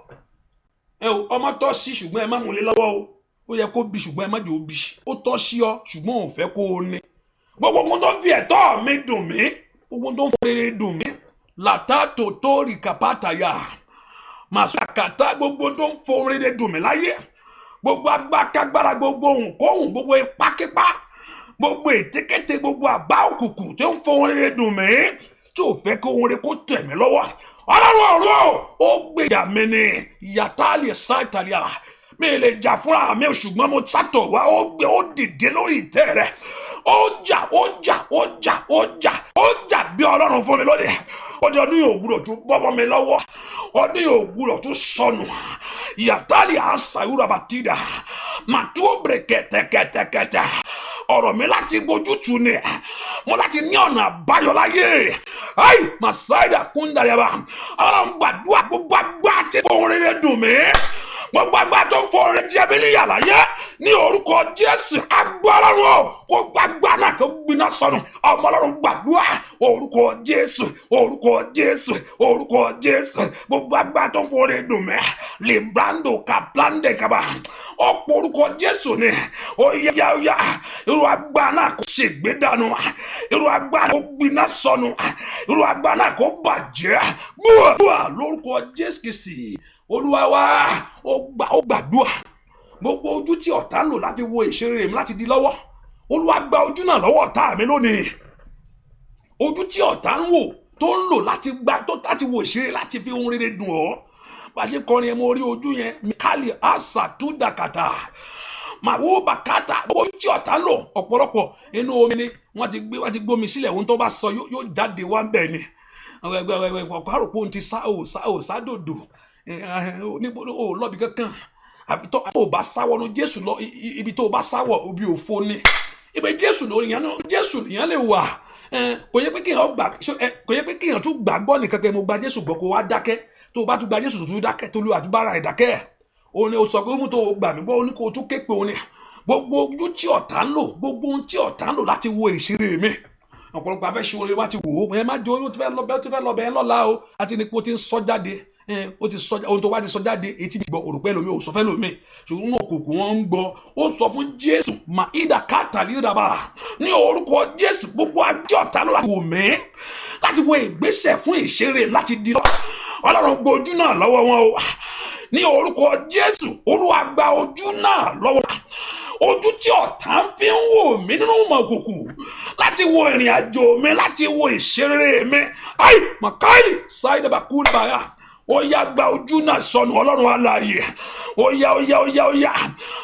A: Ẹ o, ọmọ tọ́ sí, ṣùgbọ́n ẹ má mú lé lọ́wọ́ o. Ó yẹ kó bí, ṣùgbọ́n ẹ má jẹ́ ó bí. Ó tọ́ sí ọ, ṣùgbọ́n ò fẹ́ kó o ní. Gbogbo ogun tó ń fi ẹ̀tọ́ mi dùn mí, gbogbo tó ń fi rere dùn mí, làtàtò tó rì kàpátà yà màsàkàtà, gbogbo tó ń fo rere dùn mí láyé, gbogbo agbákágbára, gbogbo ohunkóhun, gbogbo ipákípá, gbogbo ètekéte, gbogbo àbá òkùnkùn tó ń fo rere dùn mí, tí ò fẹ́ kó ohun rere kó tẹ̀ mí lọ́wọ́, Ọlọ́run ọ̀run ó gbèjà mi ni. Yàtàlì sáìtàlìà, mi lè jà fúnra mi, ṣùgbọ́n mo sátọ̀ wá. Ó gbé, ó dìde lórí ìtẹ́ rẹ̀, ó jà, ó jà, ó jà, ó jà, ó jà bí Ọlọ́run fún mi lónìí. Ó di ọdún yóò gbúdọ̀ tún bọ́mọ́ mi lọ́wọ́, ọdún yóò gbúdọ̀ tún sọnù. Yàtàlì àṣàyúrà bàtìdà màtúbèrè kẹtẹkẹtẹkẹtẹ. Ọ̀rọ̀ mi láti gbójútu ni, mo láti ní ọ̀nà àbáyọ láyé. Ayi masaida kúndàlẹ́bà. Ọlọ́run, gbàdúrà. Gbogbo agbá tí fòun rere dùn mí, gbogbo agbá tó ń fòun rere jẹ́ mi níyà láyé, ní orúkọ Jésù, agbára Ọlọ́run o, kó gbàgbà náà kó gbiná sọnù. Ọmọ Ọlọ́run, gbàdúrà. Orúkọ Jésù, orúkọ Jésù, orúkọ Jésù. Gbogbo agbá tó ń fòun rere dùn mí, limbrando kaplande kaba, ọ̀pọ̀ orúkọ Jésù ni. Ó yá, ó yá, irú agbá náà kó ṣègbè dànù, irú agbá náà kó gbiná sọnù, irú agbá náà kó bàjẹ́. Gbúà, lórúkọ Jésù Kristi Olúwa wa. Ó gbà, ó gbàdúrà. Gbogbo ojú tí ọ̀tá ń lò láti wo ìṣeré mi láti di lọ́wọ́, Olúwa, gba ojú náà lọ́wọ́ ọ̀tá mi lónìí. Ojú tí ọ̀tá ń wò, tó ń lò láti gba tó láti wo ìṣeré, láti fi ohun rere dùn ọ́, bá a ṣe kọrin ẹ, mo rí ojú yẹn. Mikali asa túdàkàtà màwó bàkàtà. Ojú tí ọ̀tá ń lò, ọ̀pọ̀lọpọ̀ inú omi ni wọ́n ti gbómi sílẹ̀. Ohun tó bá sọ yóò jáde wá bẹ́ẹ̀ ni. Ọ̀pọ̀ àròpọ̀ ohun ti sá ò sá ò sá dòdò níbo ò lọ́bi kankan, àbí tó o bá sáwọ́nu Jésù lọ, ibi tó o bá sáwọ̀, ibi òfo ni. Ibi Jésù lóyún, Jésù nìyẹn lè wà. Kò yẹ pé kéèyàn gbà, kò yẹ pé kéèyàn tún gbàgbọ́ nìkan pé mo gba Jésù gbọ́, kó wá dákẹ́. Tó o bá tún gba Jésù tó tún dákẹ́, tó lu àtúbára rẹ̀ dákẹ́, òun ni o sọ pé ó mú tó o gbà mí gbọ́, ó ní kó o tún ké pe òun ni. Gbogbo ojú tí ọ̀tá ń lò, gbogbo ohun tí ọ̀tá ń lò láti wo ìṣeré mi, ọ̀pọ̀lọpọ̀ afẹ́ ṣe oore wá ti wò ó, ẹ má jẹ́ ó ti fẹ́ lọ bẹ́ẹ̀, ó ti fẹ́ lọ bẹ́ẹ̀ lọ́la o, àti ní pé ó ti ń sọ jáde, ó ti sọ ohun tó wá ti sọ jáde, etí mi gbọ́, òrùpẹ́ lomi ò sọ fẹ́ lomi, ṣùgbọ́n òkùnkùn wọn ń gbọ́. Ó sọ fún Jésù mà ìdá kátàlí ìdàbà ní orúkọ Jésù. Gbogbo ajé ọ̀tá ló láti wò mí, láti wo ìgbésẹ̀ fún ìṣeré láti di lọ, Ọlọ́run, gba ojú náà lọ́wọ́ wọn o, ní orúkọ Jésù. Olúwa, gba ojú náà lọ́wọ́ ojú tí ọ̀tá ń fi ń wò mí nínú ìmọ̀ òkùnkùn láti wo ìrìn àjò mi, láti wo ìṣeré mi. Ayi makaili sáyidaba kúrò, ó yá, gba ojú náà sọnù, Ọlọ́run alààyè. Ó yá, ó yá, ó yá, ó yá.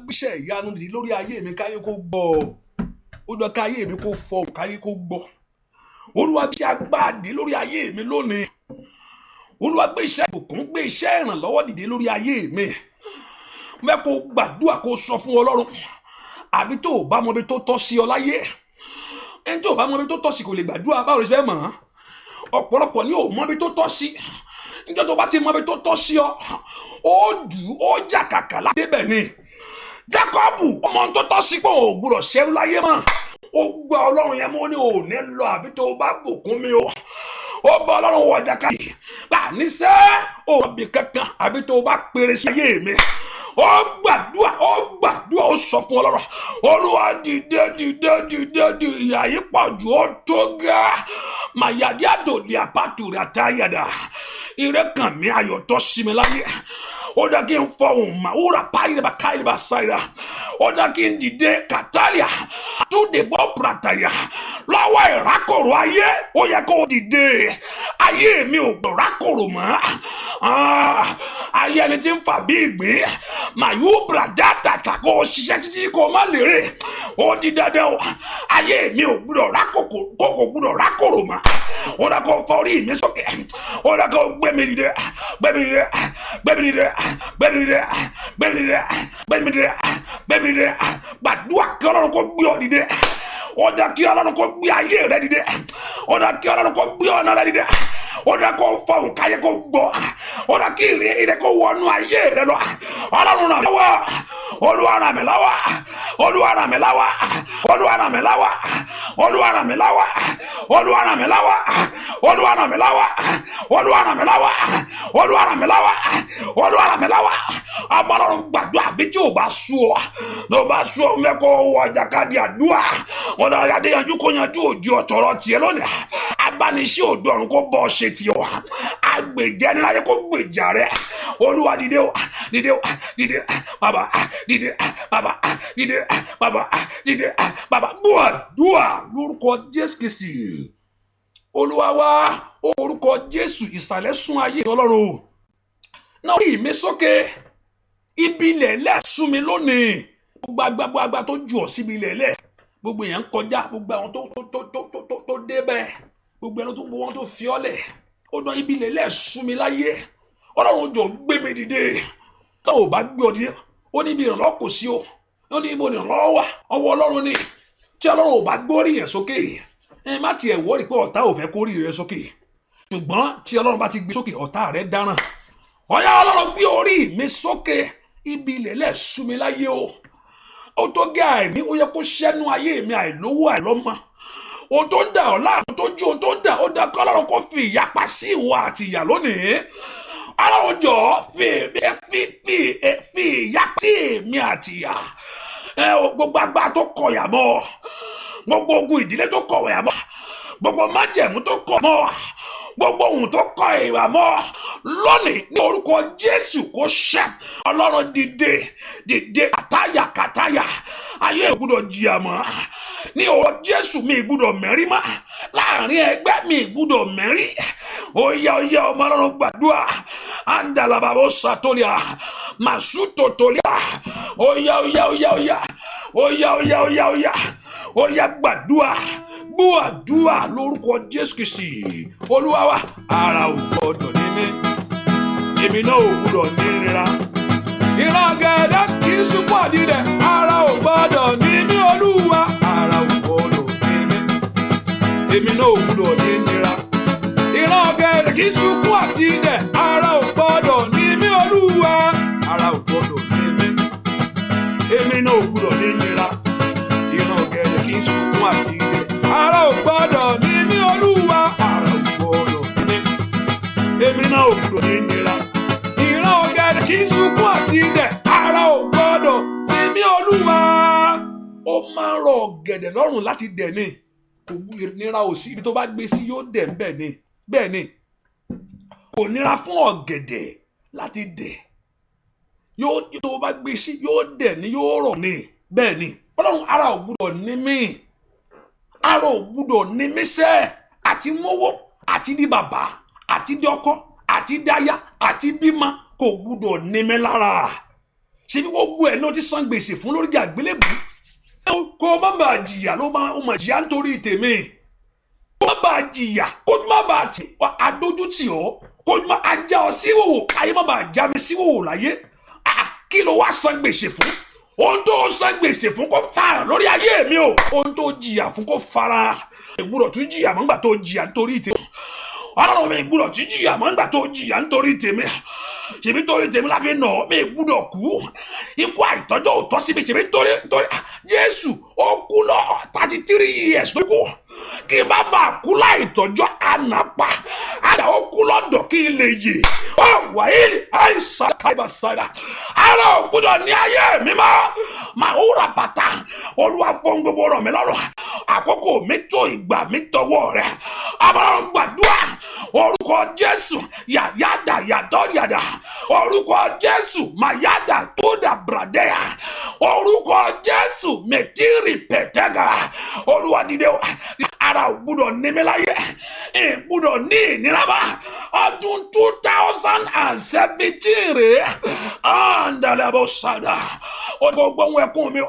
A: gbéṣẹ́ ìyanu dìde lórí ayé mi káyé kó gbọ́. Olúwa káyé mi kó fọ káyé kó gbọ́. Olúwa gbé agbára dìde lórí ayé mi lónìí. Olúwa gbé iṣẹ́ ìbùkún, gbé iṣẹ́ ìrànlọ́wọ́ dìde lórí ayé mi. Mo fẹ́ kó gbàdúrà, kó sọ fún Ọlọ́run. Àbí tó o bá mọ ibi tó tọ́ sí ọ láyé, ẹni tó o bá mọ ibi tó tọ́ sí kò lè gbàdúrà. Báwo ló ṣe fẹ́ mọ̀ ọ́n? Ọ̀pọ̀lọpọ̀ ni ò mọ ibi tó tọ́ sí. Níjọ́ tó bá ti mọ ibi tó tọ́ sí ọ, ó dù ó jàkàkà ládébẹ̀ ni. Jákọ́bù ọmọ tó tọ́ sí pé òun ò gbúdọ̀ ṣẹ́rú láyé mọ́. Ó gba Ọlọ́run yẹn mọ́, ní ò ní lọ àbí tó o bá bùkún mi o. Ó bá Ọlọ́run wọ jàkadì gbà níṣẹ́ òbí kankan àbí tó o bá pèrè sí ayé mi. Ó gbàdúrà, ó gbàdúrà, ó sọ fún Ọlọ́run. Olúwa dìde, dìde, dìde, dìde. Ìyà yìí pọ̀ jù, ó tó gẹ́. Màyàdí àdòlì àbátùrì àtàyàdà. Ire kàn mí, ayọ̀ tọ́ sí mi láyé. Ó dá kí n fọhùn màwúrà páyìlì bá káyìlì bá sáyìlà. Ó dá kí n dìde kàtàlíà túndé bọ́ pàtàyà lọ́wọ́ ìrákòrò ayé. Ó yẹ kó dìde. Ayé mi ò gbọ́ rákòrò mọ́. Ayé ẹni tí ń fà bí ìgbín màyú bùràdá tàtà, kó o ṣiṣẹ́ títí kó o má lérè. Ó di dandan o. Ayé mi ò gbúdọ̀ rákòkò, kó kò gbúdọ̀ rákòrò mọ́. Ó dá kó fọ orí mi sókè. Ó dá kó gbé mi dìde, gbé mi dìde, gbé mi dìde, gbé mi dìde, gbé mi dìde, gbé mi dìde, gbé mi dìde. Gbàdúrà kí Ọlọ́run kó gbé ọ dìde. Ó dá kí Ọlọ́run kó gbé ayé rẹ dìde. Ó dá kí Ọlọ́run kó gbé ọ̀nà rẹ dìde. Ó dá kó fọhùn káyé kó gbọ́. Ó dá kí ìrè ìrè kó wọnú ayé rẹ lọ. Ọlọ́run ràn mí lọ́wọ́. Olúwa ràn mí lọ́wọ́. Olúwa ràn mí lọ́wọ́. Olúwa ràn mí lọ́wọ́. Olúwa ràn mí lọ́wọ́. Olúwa ràn mí lọ́wọ́. Olúwa ràn mí lọ́wọ́. Olúwa ràn mí lọ́wọ́. Olúwa ràn mí lọ́wọ́. Olúwa ràn mí lọ́wọ́. Ọmọ Ọlọ́run, gbàdúrà. Bí tí o bá sú ọ, tó bá sú ọ, mẹ́kọ̀ wọ jàkadì àdúrà. Wọn lọ adéyanjú kó yanjú òdi ọ̀tọ̀rọ̀ tiẹ̀ lónìí. Abániṣẹ́ òdo ọ̀run kó bọ́ ṣe tiẹ̀ wá. Agbèjẹ́ níláyé kó gbèjà rẹ. Olúwa dìde o, dìde o, dìde bàbá, dìde bàbá, dìde bàbá, dìde bàbá. Gbàdúrà lórúkọ Jésù Kristi Olúwa wa. Orúkọ Jésù, ìsàlẹ̀ sún ayé. Ọlọ́run o, náà orí mi sókè. Ibi ilẹ̀ lẹ́sùn mi lónìí. Gbogbo agbágbá tó jù ọ́ síbi ilẹ̀ lẹ̀, gbogbo èèyàn ń kọjá, gbogbo àwọn tó débẹ̀, gbogbo ẹni tó gbogbo wọn tó fi ọ́ lẹ̀. Ó dán ibi ilẹ̀ lẹ́sùn mi láyé. Ọlọ́run jọ gbé mi dìde. Tó o bá gbé ọ dìde, ó ní ibi ìrànlọ́wọ́ kò sí o. Ó ní ibo ìrànlọ́wọ́ wà? Ọwọ́ Ọlọ́run ni. Tí Ọlọ́run ò bá gbórí yẹn sókè, ẹ má tiẹ̀ wọ́ọ̀rì pé ọ̀tá ò fẹ́ kórìí rẹ sókè. Ṣùgbọ́n tí Ọlọ́run bá ti gbé sókè, ọ̀tá rẹ dáràn. Ọ̀yá, Ọlọ́run gbé orí mi sókè. Ibi ilẹ̀ lẹ̀ sú mi láyé o. Ó tó gé àìní, ó yẹ kó ṣẹ́nu ayé mi. Àìlówó, àìlọ́mọ, ohun tó ń dà ọ́ láàmú tó ju ohun tó ń dà ó dá kọ́. Ọlọ́run kó fi ìyapa sí ìwọ àti ìyà lónìí. Ọlọ́run jọ̀ọ́, fi fi fi fi ìyapa sí èmi àti ìyà. Ẹ gbogbo agbára tó kọyà mọ́, gbogbo ogun ìdílé tó kọyà mọ́, gbogbo májẹ̀mú tó kọ mọ́, gbogbo ohun tó kọ ìwà mọ́ lónìí, ní orúkọ Jésù, kó ṣẹ. Ọlọ́run dìde, dìde. Kàtáyà, kàtáyà. Ayé ò gbúdọ̀ jìyà mọ́. Ní orúkọ Jésù, mi gbúdọ̀ mẹ́rí mọ́ láàrin ẹgbẹ́, mi gbúdọ̀ mẹ́rí. Ó yá, ó yá, ọmọ Ọlọ́run, gbàdúrà. Andalababo satolia masutotolia. Ó yá, ó yá, ó yá, ó yá, ó yá, ó yá, ó yá, ó yá, ó yá, gbàdúrà, gbàdúrà lórúkọ Jésù Kristi Olúwa wa. Ara ò gbọdọ̀ ní mí, èmi náà ò gbọdọ̀ ní nira. Ìran gẹ̀ẹ́dẹ́ kì í sunkún àdìrẹ. Ara ò gbọdọ̀ ní mí, Olúwa. Ara ò gbọdọ̀ ní mí, èmi náà ò gbọdọ̀ ní nira. Ìran gẹ̀ẹ́dẹ́ kì í sunkún àdìrẹ. Ara ò gbọdọ̀ ní mí, Olúwa. Ara ò gbọdọ̀ ní mí, èmi náà ò gbọdọ̀ ní nira. Ìran gẹ̀ẹ́dẹ́ kì í sunkún àdìrẹ. Ara ò gbọdọ̀ ní mí, Olúwa. Ara ò gbọdọ̀ ní mí, èmi náà ò gbọdọ̀ ní nira. Ìran ọ̀gẹ̀dẹ̀ kì í sunkún àti ilẹ̀. Ara ò gbọdọ̀ ní mí, Olúwa. Ó máa ń rọ ọ̀gẹ̀dẹ̀ lọ́rùn láti dẹ̀ ni. Kò nira ò sí ibi tó bá gbé sí, yóò dẹ̀ ń bẹ̀ ni. Bẹ́ẹ̀ ni, kò nira fún ọ̀gẹ̀dẹ̀ láti dẹ̀. Yóò tó bá gbé sí, yóò dẹ̀ ni, yóò rọ̀ ni. Bẹ́ẹ̀ ni, Ọlọ́run, ara ò gbọdọ̀ ní mí, ara ò gbúdọ̀ ní mí sẹ́. Àti mówó, àti di bàbá, àti di ọkọ, àti dáyà, àti bímọ, kò gbúdọ̀ ní mí lára. Ṣebí gbogbo ẹ̀ ló ti san gbèsè fún lórí àgbélébù. Kó o má bàa jìyà, ló máa jìyà nítorí tèmi. Kó o má bàa jìyà, kó o má bàa tì adójútì ọ́, kó o má ajá ọ sí wòwò, ayé má bàa já mi sí wòwò láyé. Kí ló wá san gbèsè fún? Ohun tó san gbèsè fún kó fara lórí ayé mi o. Ohun tó jìyà fún kó fara. Ìgbúdọ̀ tún jìyà mọ́ nígbà tó jìyà nítorí tèmi. Ọlọ́run mi, ìgbúdọ̀ tún jìyà mọ́ nígbà tó jìyà nítorí tèmi. Ṣèbí torí tèmi la fi nà ọ́, mi gbúdọ̀ kú ikú àìtọ́jọ́ ò tọ́ sí mi. Ṣèbí torí Jésù ó kú lọ 33 years ló kú, kí n bá bàa kú láìtọ́jọ́. Ànàpà àdà ó kú lọ́dọ̀ kí n lè yè. Ó wàhíìlì àìsàn àìbàṣàdà, ara ò gbúdọ̀ ní ayé mi mọ́. Màá ó rà bàtà. Olúwa, fún gbogbo rọ̀ mí lọ́rùn. Àkókò mi tó, ìgbà mi tọwọ́ rẹ̀. Ọlọ́run, gbàdúrà. Orúkọ Jésù, yàyàdà yàtọ̀ yàdà. Orúkọ Jésù, mayada tódà bradea. Orúkọ Jésù, mẹtírì pẹtẹgà. Olúwa, dìde o. Ara ò gbúdọ̀ ní mi láyé, ìgbúdọ̀ ní ìnira bá ọdún 2017 rèé. Ọ̀ndàlẹ́bọ̀ sàdà, ó kò gbóhùn ẹkún mi,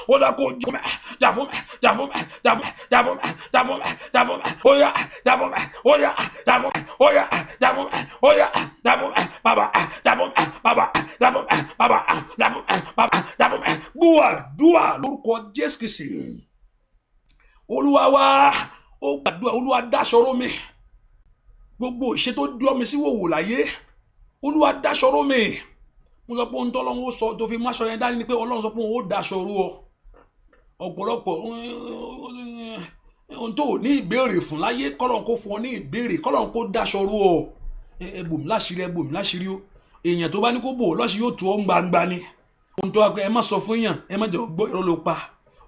A: ó dà kó jù mí. Jà fún mi, jà fún mi, jà fún mi, jà fún mi, jà fún mi, jà fún mi, ó yá, jà fún mi, ó yá, jà fún mi, ó yá, jà fún mi, ó yá, jà fún mi, bàbá, jà fún mi, bàbá, jà fún mi, bàbá, jà fún mi, bàbá, jà fún mi. Gbọ́ àdúrà lórúkọ Jésù Kristi Olúwa wa. Ó gbàdúrà. Olúwa, dáṣọró mi. Gbogbo ìṣe tó dúró mi sí wòwò láyé, Olúwa, dáṣọró mi. Mo sọ pé ohun tó Ọlọ́run ó sọ tó fi máṣọ yẹn dání ni pé Ọlọ́run sọ pé òun ó dáṣọró ọ. Ọ̀pọ̀lọpọ̀ ohun tó ní ìbéèrè fún láyé, kọ́lọ́n kó fún ọ ní ìbéèrè, kọ́lọ́n kó dáṣọró ọ. Ẹ bò mí láṣìírí, ẹ bò mí láṣìírí o. Èèyàn tó bá ní kó bò ó lọ́sì yóò tó ọ gbangba ni. Ohun tó wá pé ẹ má sọ fún yàn, ẹ má jẹ́ gbọ́, irọ́ ló pa.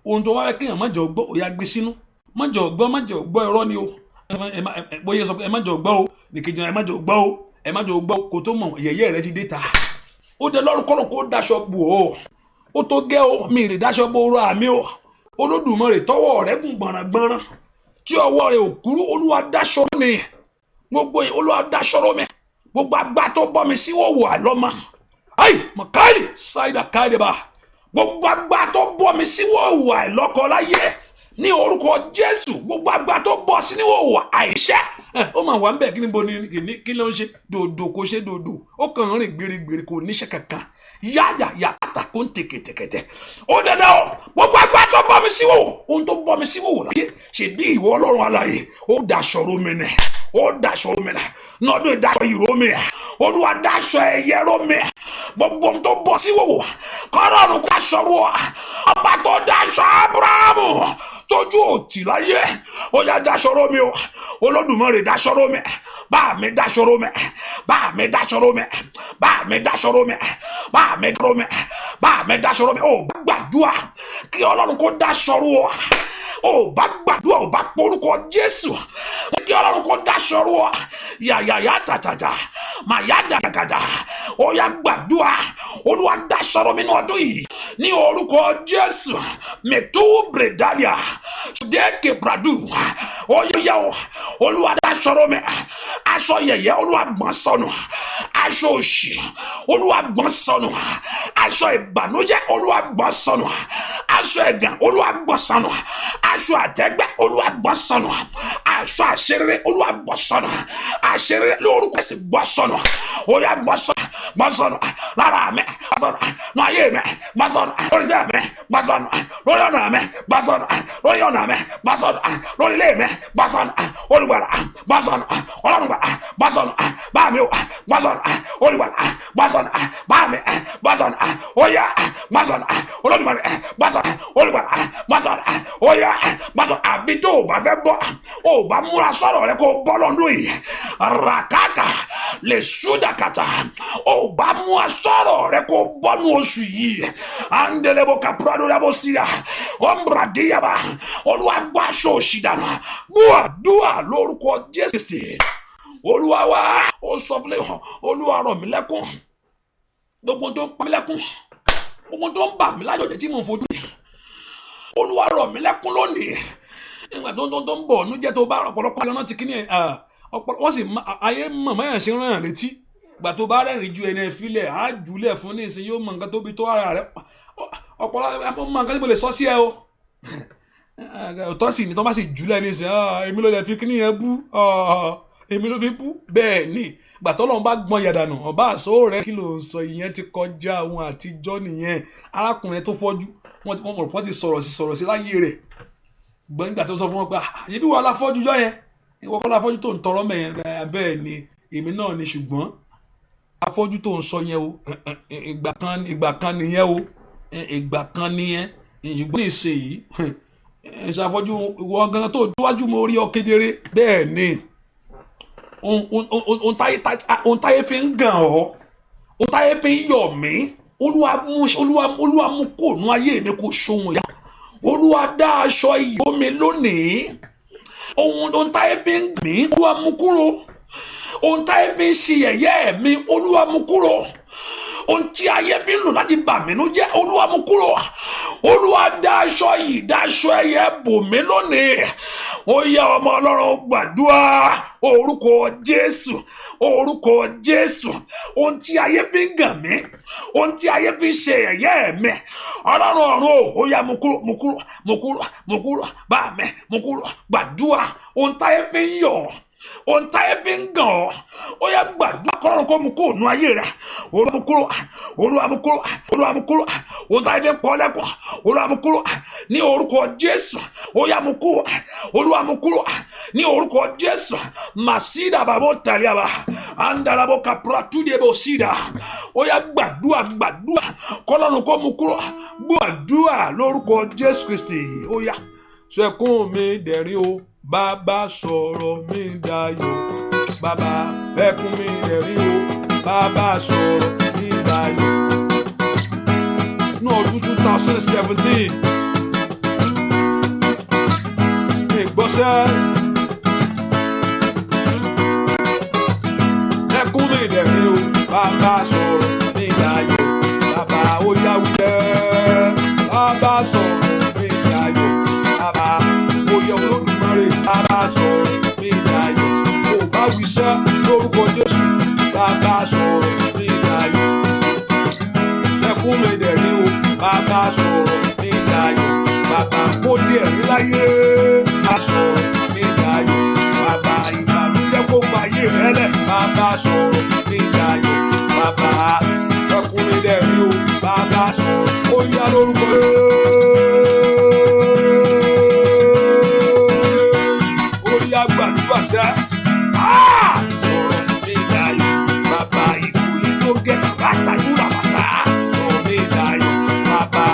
A: Ohun tó wá pé kéèyàn má jẹ́ gbọ́, òyà gbé sínú. Má jẹ́ gbọ́, má jẹ́ gbọ́, irọ́ ni o. Bóyá sọ pé ẹ má jẹ́ gbọ́ o, nìkejì, ẹ má jẹ́ gbọ́ o, ẹ má jẹ́ gbọ́, kò tó mọ̀, yẹ̀yẹ́ rẹ ti dé ta. Ó dẹ lọ́rùn kọ́lọ̀ kó daṣọ bò ó. Ó tó gẹ́ o, mi rè daṣọ bo oró àmì o. Olódùmarè, tọwọ́ rẹ gùn gbọ̀nràngbọ̀nràn, tí ọwọ́ rẹ ò kúrú, Olúwa, daṣọ mi. Gbogbo Olúwa, daṣọ mi. Gbogbo agbá tó bọ́ mi sí wòwò àlọ́mọ ayi mọ̀káìlì ṣáìdà káìdìbà, gbogbo agbá tó bọ́ mi sí wòwò àìlọ́kọ láyé, ní orúkọ Jésù. Gbogbo agbá tó bọ́ sí ní wòwò àìṣẹ́, ó mà wà ń bẹ̀. Kí ni bo ni kí ló ń ṣe? Dòdò kò ṣe dòdò, ó kàn ń rìn gbèrègbèrè, kò níṣẹ́ kankan. Yáyà yàtà kó ń tèkètèkètè. Ó dandan o. Gbogbo agbá tó bọ́ mi sí wòwò, ohun tó bọ́ mi sí wòwò láyé, ṣèbí ìwọ Ọlọ́run alààyè, ó daṣọ ró mi nì, ó daṣọ ró mi nì nọdún. Ìdaṣọ ìró mi, Olúwa, daṣọ ẹ̀yẹ ró mi. Gbogbo ohun tó bọ́ sí wòwò, kọ́rọ́ọ̀nù kó daṣọ ró. Ọba tó daṣọ Abrahamu tójú òtì láyé, ó yá, daṣọ ró mi o. Olódùmarè, daṣọ ró mi. Bá mi daṣọ ró mi, bá mi daṣọ ró mi, bá mi daṣọ ró mi, bá mi ró mi, bá mi daṣọ ró mi. Ó bá gbàdúrà kí Ọlọ́run kó daṣọ ró ọ. Ó bá gbàdúrà, ó bá porúkọ Jésù kí Ọlọ́run kó daṣọ ró ọ. Yàyàyà tàtàtà màyà dàgàdà. Ó yá, gbàdúrà. Olúwa, daṣọ ró mi ní ọdún yìí, ní orúkọ Jésù. Mẹtú brèdálíà ṣùdẹ́kẹ̀ bradu. Ó yá o, Olúwa, daṣọ ró mi. Aṣọ yẹ̀yẹ́, Olúwa, gbọ̀n sọnù. Aṣọ òṣì, Olúwa, gbọ̀n sọnù. Aṣọ ìbànújẹ́, Olúwa, gbọ̀n sọnù. Aṣọ ẹ̀gàn, Olúwa, gbọ̀n sọnù. Aṣọ àtẹ́gbẹ́, Olúwa, gbọ̀n sọnù. Aṣọ àṣeré, Olúwa, gbọ̀n sọnù. Àṣeré lórúkọ ẹ̀sìn, gbọ̀n sọnù. Ó yá, gbọ̀n sọnù, gbọ̀n sọnù lára mi, gbọ̀n sọnù nù ayé mi, gbọ̀n sọnù lórí iṣẹ́ mi, gbọ̀n sọnù lórí ọ̀nà mi, gbọ̀n sọnù lórí ọ̀nà mi, gbọ̀n sọnù lórí ilé mi, gbọ̀n sọnù. Olùgbàlà, gbọ̀n sọnù. Ọlọ́run, gbọ̀n sọnù. Bá mi o, gbọ̀n sọnù. Olùgbàlà, gbọ̀n sọnù. Bá mi, gbọ̀n sọnù. Ó yá, gbọ̀n sọnù. Olódùmarè, gbọ̀n sọnù. Olùgbàlà, gbọ̀n sọnù. Ó yá, gbọ̀n sọnù. Àbí tó o bá fẹ́ bọ́, o bá múra sọ̀rọ̀ rẹ kó bọ́ lọ́dún yìí. Ràkàkà lè súdàkàtà. O bá múra sọ̀rọ̀ rẹ kó bọ́nú oṣù yìí. Andelebo kaprado síra ọmọdéyàbá. Olúwa, gbọ́ aṣọ òṣì dànù. Gbọ́ àdúrà lórúkọ Jésù Olúwa wa. Ó sọ fún mi, Olúwa, rọ̀ mí lẹ́kún. Gbogbo tó ń pa mí lẹ́kún, gbogbo tó ń bà mí láyọ̀ jẹ́ tí mò ń fojú rí, Olúwa, rọ̀ mí lẹ́kún lónìí. Nígbà tó ń bọ̀ ọ́nú jẹ́, tó bá ọ̀pọ̀lọpọ̀ ayọ̀ náà ti kíní ẹ̀, wọ́n sì ayé mọ̀mọ́ yẹn ṣe rán yàn létí. Gbà tó bá rẹ́rìn ju ẹni ẹ̀fílẹ̀ á jùlẹ̀ fún nísìnyí, yóò mọ nǹkan tó bí tó ara rẹ̀. Ọ̀pọ̀lọpọ̀ mọ nǹkan tí mo lè sọ sí ẹ o. Ọ̀tọ́ sì ni tó bá sì jùlẹ̀ nísìnyí, èmi ló lè fi kíní yẹn bú, èmi ló fi bú. Bẹ́ẹ̀ ni gbà tó Ọlọ́run bá gbọ́n yàdànù, ọba àṣọ rẹ kí ló ń sọ, ìyẹn ti kọjá ohun àtijọ́ nìyẹn. Arákùnrin tó fọ́jú, wọ́n ti sọ̀rọ̀ sí láyé rẹ̀. Gbọ́n nígbà tó sọ fún wọn pé àṣebí wọ́n aláfọ́jú jọ yẹn, ìwọ kọ́ láfọ́jú tó ń tọrọ mẹ́yẹn. Bẹ́ẹ̀ ni èmi náà ni, ṣùgbọ́n afọ́jú tó ń sọ yẹn o, ìgbà kan nìyẹn o, ìgbà kan nìyẹn. Ṣùgbọ́n ní ìsinyìí ìṣàfọ́jú ìwọ gan tó dúwájú mo rí ọ kedere. Bẹ́ẹ̀ ni ohun táyé fi ń gàn ọ́, ohun táyé fi ń yọ̀ mí, Olúwa mú kó nu ayé mi kó ṣóhun ya. Olúwa dá aṣọ ìyó mi lónìí. Ohun táyé fi ń gàn mí, Olúwa mú kúrò. Ohun táyé fi ń ṣe yẹ̀yẹ́ mi, Olúwa mú kúrò. Ohun tí ayé fi ń lò láti bà mí nú jẹ́, Olúwa mú kúrò. Olúwa dá aṣọ yìí, dá aṣọ ẹ̀yẹ bò mí lónìí. Ó yá, ọmọ Ọlọ́run, gbàdúrà. Orúkọ Jésù, orúkọ Jésù. Ohun tí ayé fi ń gàn mí, ohun tí ayé fi ń ṣe yẹ̀yẹ́ mi, Ọlọ́run ọ̀run o, ó yá, mú kúrò, mú kúrò, mú kúrò, mú kúrò, bá mi mú kúrò. Gbàdúrà. Ohun táyé fi ń yọ̀, ohun táyé fi ń gàn ọ́, ó yá, gbàdúrà kọ́lọ́run kó mú kúrò nú ayé rẹ̀. Olúwa mú kúrò, Olúwa mú kúrò, Olúwa mú kúrò. Ohun táyé fi ń pọ́ lẹ́kùn, Olúwa mú kúrò ní orúkọ Jésù. Ó yá, mú kúrò, Olúwa mú kúrò ní orúkọ Jésù. Màsídà bàbá tàlíàbà àǹdàlàbò kàpúrátúndébò sídà. Ó yá, gbàdúrà, gbàdúrà kọ́lọ́run kó mú kúrò. Gbàdúrà lórúkọ Jésù Kristi. Ó yá, sẹkún mi dẹ̀rín o, bàbá sọ̀rọ̀ mi dayọ̀. Bàbá, ẹkún mi dẹ̀rín o, bàbá sọ̀rọ̀ mi dayọ̀. Ní ọdún 2017, ìgbọ́sẹ̀ ẹkún mi dẹ̀rín o, bàbá sọ̀rọ̀ mi dayọ̀. Bàbá, ó yá wúyẹ́, bàbá sọ̀rọ̀ mi dayọ̀. Bàbá, ó yẹ Olódùmarè, bàbá sọ̀rọ̀ mi dayọ̀. Kò bá wíṣẹ́ lórúkọ Jésù, bàbá sọ̀rọ̀ mi dayọ̀. Ẹkún mi dẹ̀rín o, bàbá sọ̀rọ̀ mi dayọ̀. Bàbá, kó díẹ̀ rí láyé, bàbá sọ̀rọ̀ mi dayọ̀. Bàbá, ìbànújẹ́ kó fàyè rẹ lẹ̀, bàbá sọ̀rọ̀ mi dayọ̀. Bàbá, ẹkún mi dẹ̀rín o, bàbá sọ̀rọ̀. Ó yá lórúkọ ó yá, gbàdúrà sẹ́. Ọ̀rọ̀ mi dayọ̀, bàbá, ipò yìí tó gẹ́ látàyúrà bàtà. Ọ̀rọ̀ mi dayọ̀, bàbá,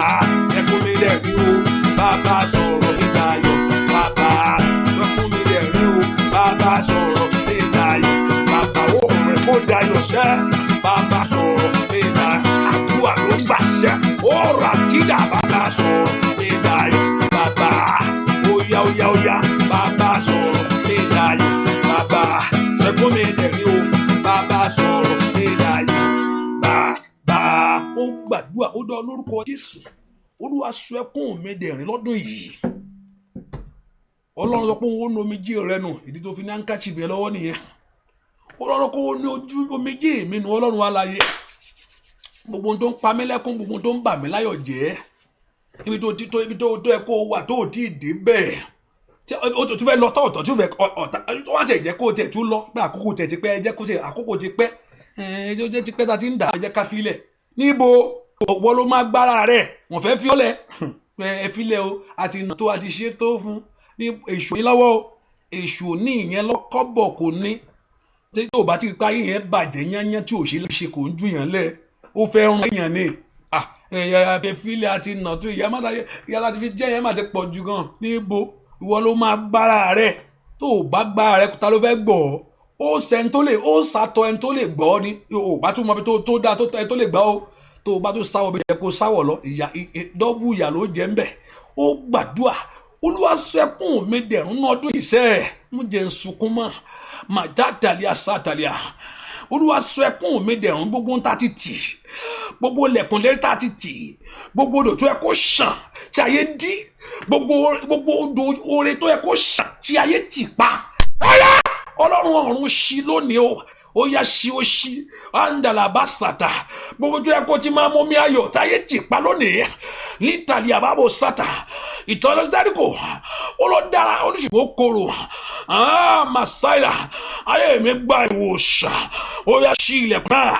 A: ẹkún mi dẹ̀rín o, bàbá sọ̀rọ̀ mi dayọ̀. Bàbá, ẹkún mi dẹ̀rín o, bàbá sọ̀rọ̀ mi dayọ̀. Bàbá, ohùn rẹ̀ kó dayọ̀ sẹ́. Bàbá sọ̀rọ̀ mi dayọ̀. Àdúrà ló ń gbà sẹ́. Ó rà jídà, bàbá sọ̀rọ̀ mi dayọ̀. Bàbá, ó yá, ó yá, ó yá, bàbá sọ̀rọ̀ mi dayọ̀. Bàbá, ẹkún mi dẹ̀rín o, bàbá sọ̀rọ̀ mi dayọ̀. Bàbá, ó gbàdúrà, ó dán lórúkọ Jésù. Olúwa sọ ẹkún mi dẹ̀rín lọ́dún yìí. Ọlọ́run sọ pé òun ó nu omijé rẹ nù. Ìdí tó fi ní àǹkàchì bẹ́ẹ̀ lọ́wọ́ nìyẹn. Ọlọ́run kó ní ojú omijé mi nù. Ọlọ́run alààyè, gbogbo ohun tó ń pa mí lẹ́kún, gbogbo ohun tó ń bà mí láyọ̀ jẹ́, ibi tó ti tó, ibi tó tó ẹ kó wà tó ò tí ì dé bẹ́ẹ̀, tí o tún fẹ́ lọ tọ̀ọ̀tọ̀ tí o fẹ́ ọ̀tá tó wá tẹ̀ jẹ́ kó tẹ̀ tún lọ pé àkókò tẹ̀ ti pẹ́, ẹ jẹ́ kó tẹ̀ àkókò ti pẹ́, ẹ jẹ́ ti pẹ́ ta ti ń dà, ẹ jẹ́ ká filẹ̀. Níbo wọ́n ló máa gbára rẹ̀, wọ́n fẹ́ fi ọ́lẹ̀, ẹ filẹ̀ o, àti ìnà tó àti ṣe tó fún ní èṣù ní lọ́wọ́ o. Èṣù ní ìyẹn lọ́kọ́bọ̀ kò ní. Tí o bá ti rí ayé yẹn bàjẹ́ yányán tí ò ṣe lè ṣe, kò ń jù yàn lẹ̀, ó fẹ́ rún èèyàn ni. Ẹ filẹ̀, àti ìnà tó ìyá má ìyá láti fi jẹ́ yẹn má ti pọ̀ jù gan. Níbo ìwọ ló máa gbára rẹ̀? Tó o bá gbára rẹ̀, ta ló fẹ́ gbọ́ ọ? Ó sẹ́ni tó lè, ó sàtọ̀ ẹni tó lè gbọ́ ni. O bá tún mọ ibi tó dáa tó ẹni tó lè gbọ́ o. Tó o bá tún sáwọ́ bí ẹ kó sáwọ̀ lọ, ìyà dọ́bù ìyà ló jẹ́ ńbẹ̀. Ó gbàdúrà. Olúwa sọ ẹkún mi dẹ̀rùn náà ọdún ìṣẹ́ ń jẹ́ ń sunkún mọ́ màdá tàlíà sátàlíà. Olúwa sọ ẹkún mi dẹ̀rùn. Gbogbo ń ta ti tì, gbogbo lẹ̀kùn lérí tá ti tì, gbogbo odò tó yẹ kó ṣàn tí ayé dí, gbogbo odò oore tó yẹ kó ṣàn tí ayé tì pa, ọ̀yá Ọlọ́run ọ̀run ṣí lónìí o. Ó yá ṣí, ó ṣí. Andalaba sàtà. Gbogbo tó yẹ kó ti máa mú mi ayọ̀ táyé tì pa lónìí nítàlí àbábò sàtà. Ìtọ́jú dáríkò ó lọ dára, oníṣègùn ó korò. Màsáìlà, ayé mi gba ìwòsàn. Ó yá, ṣí ilẹ̀kùn náà.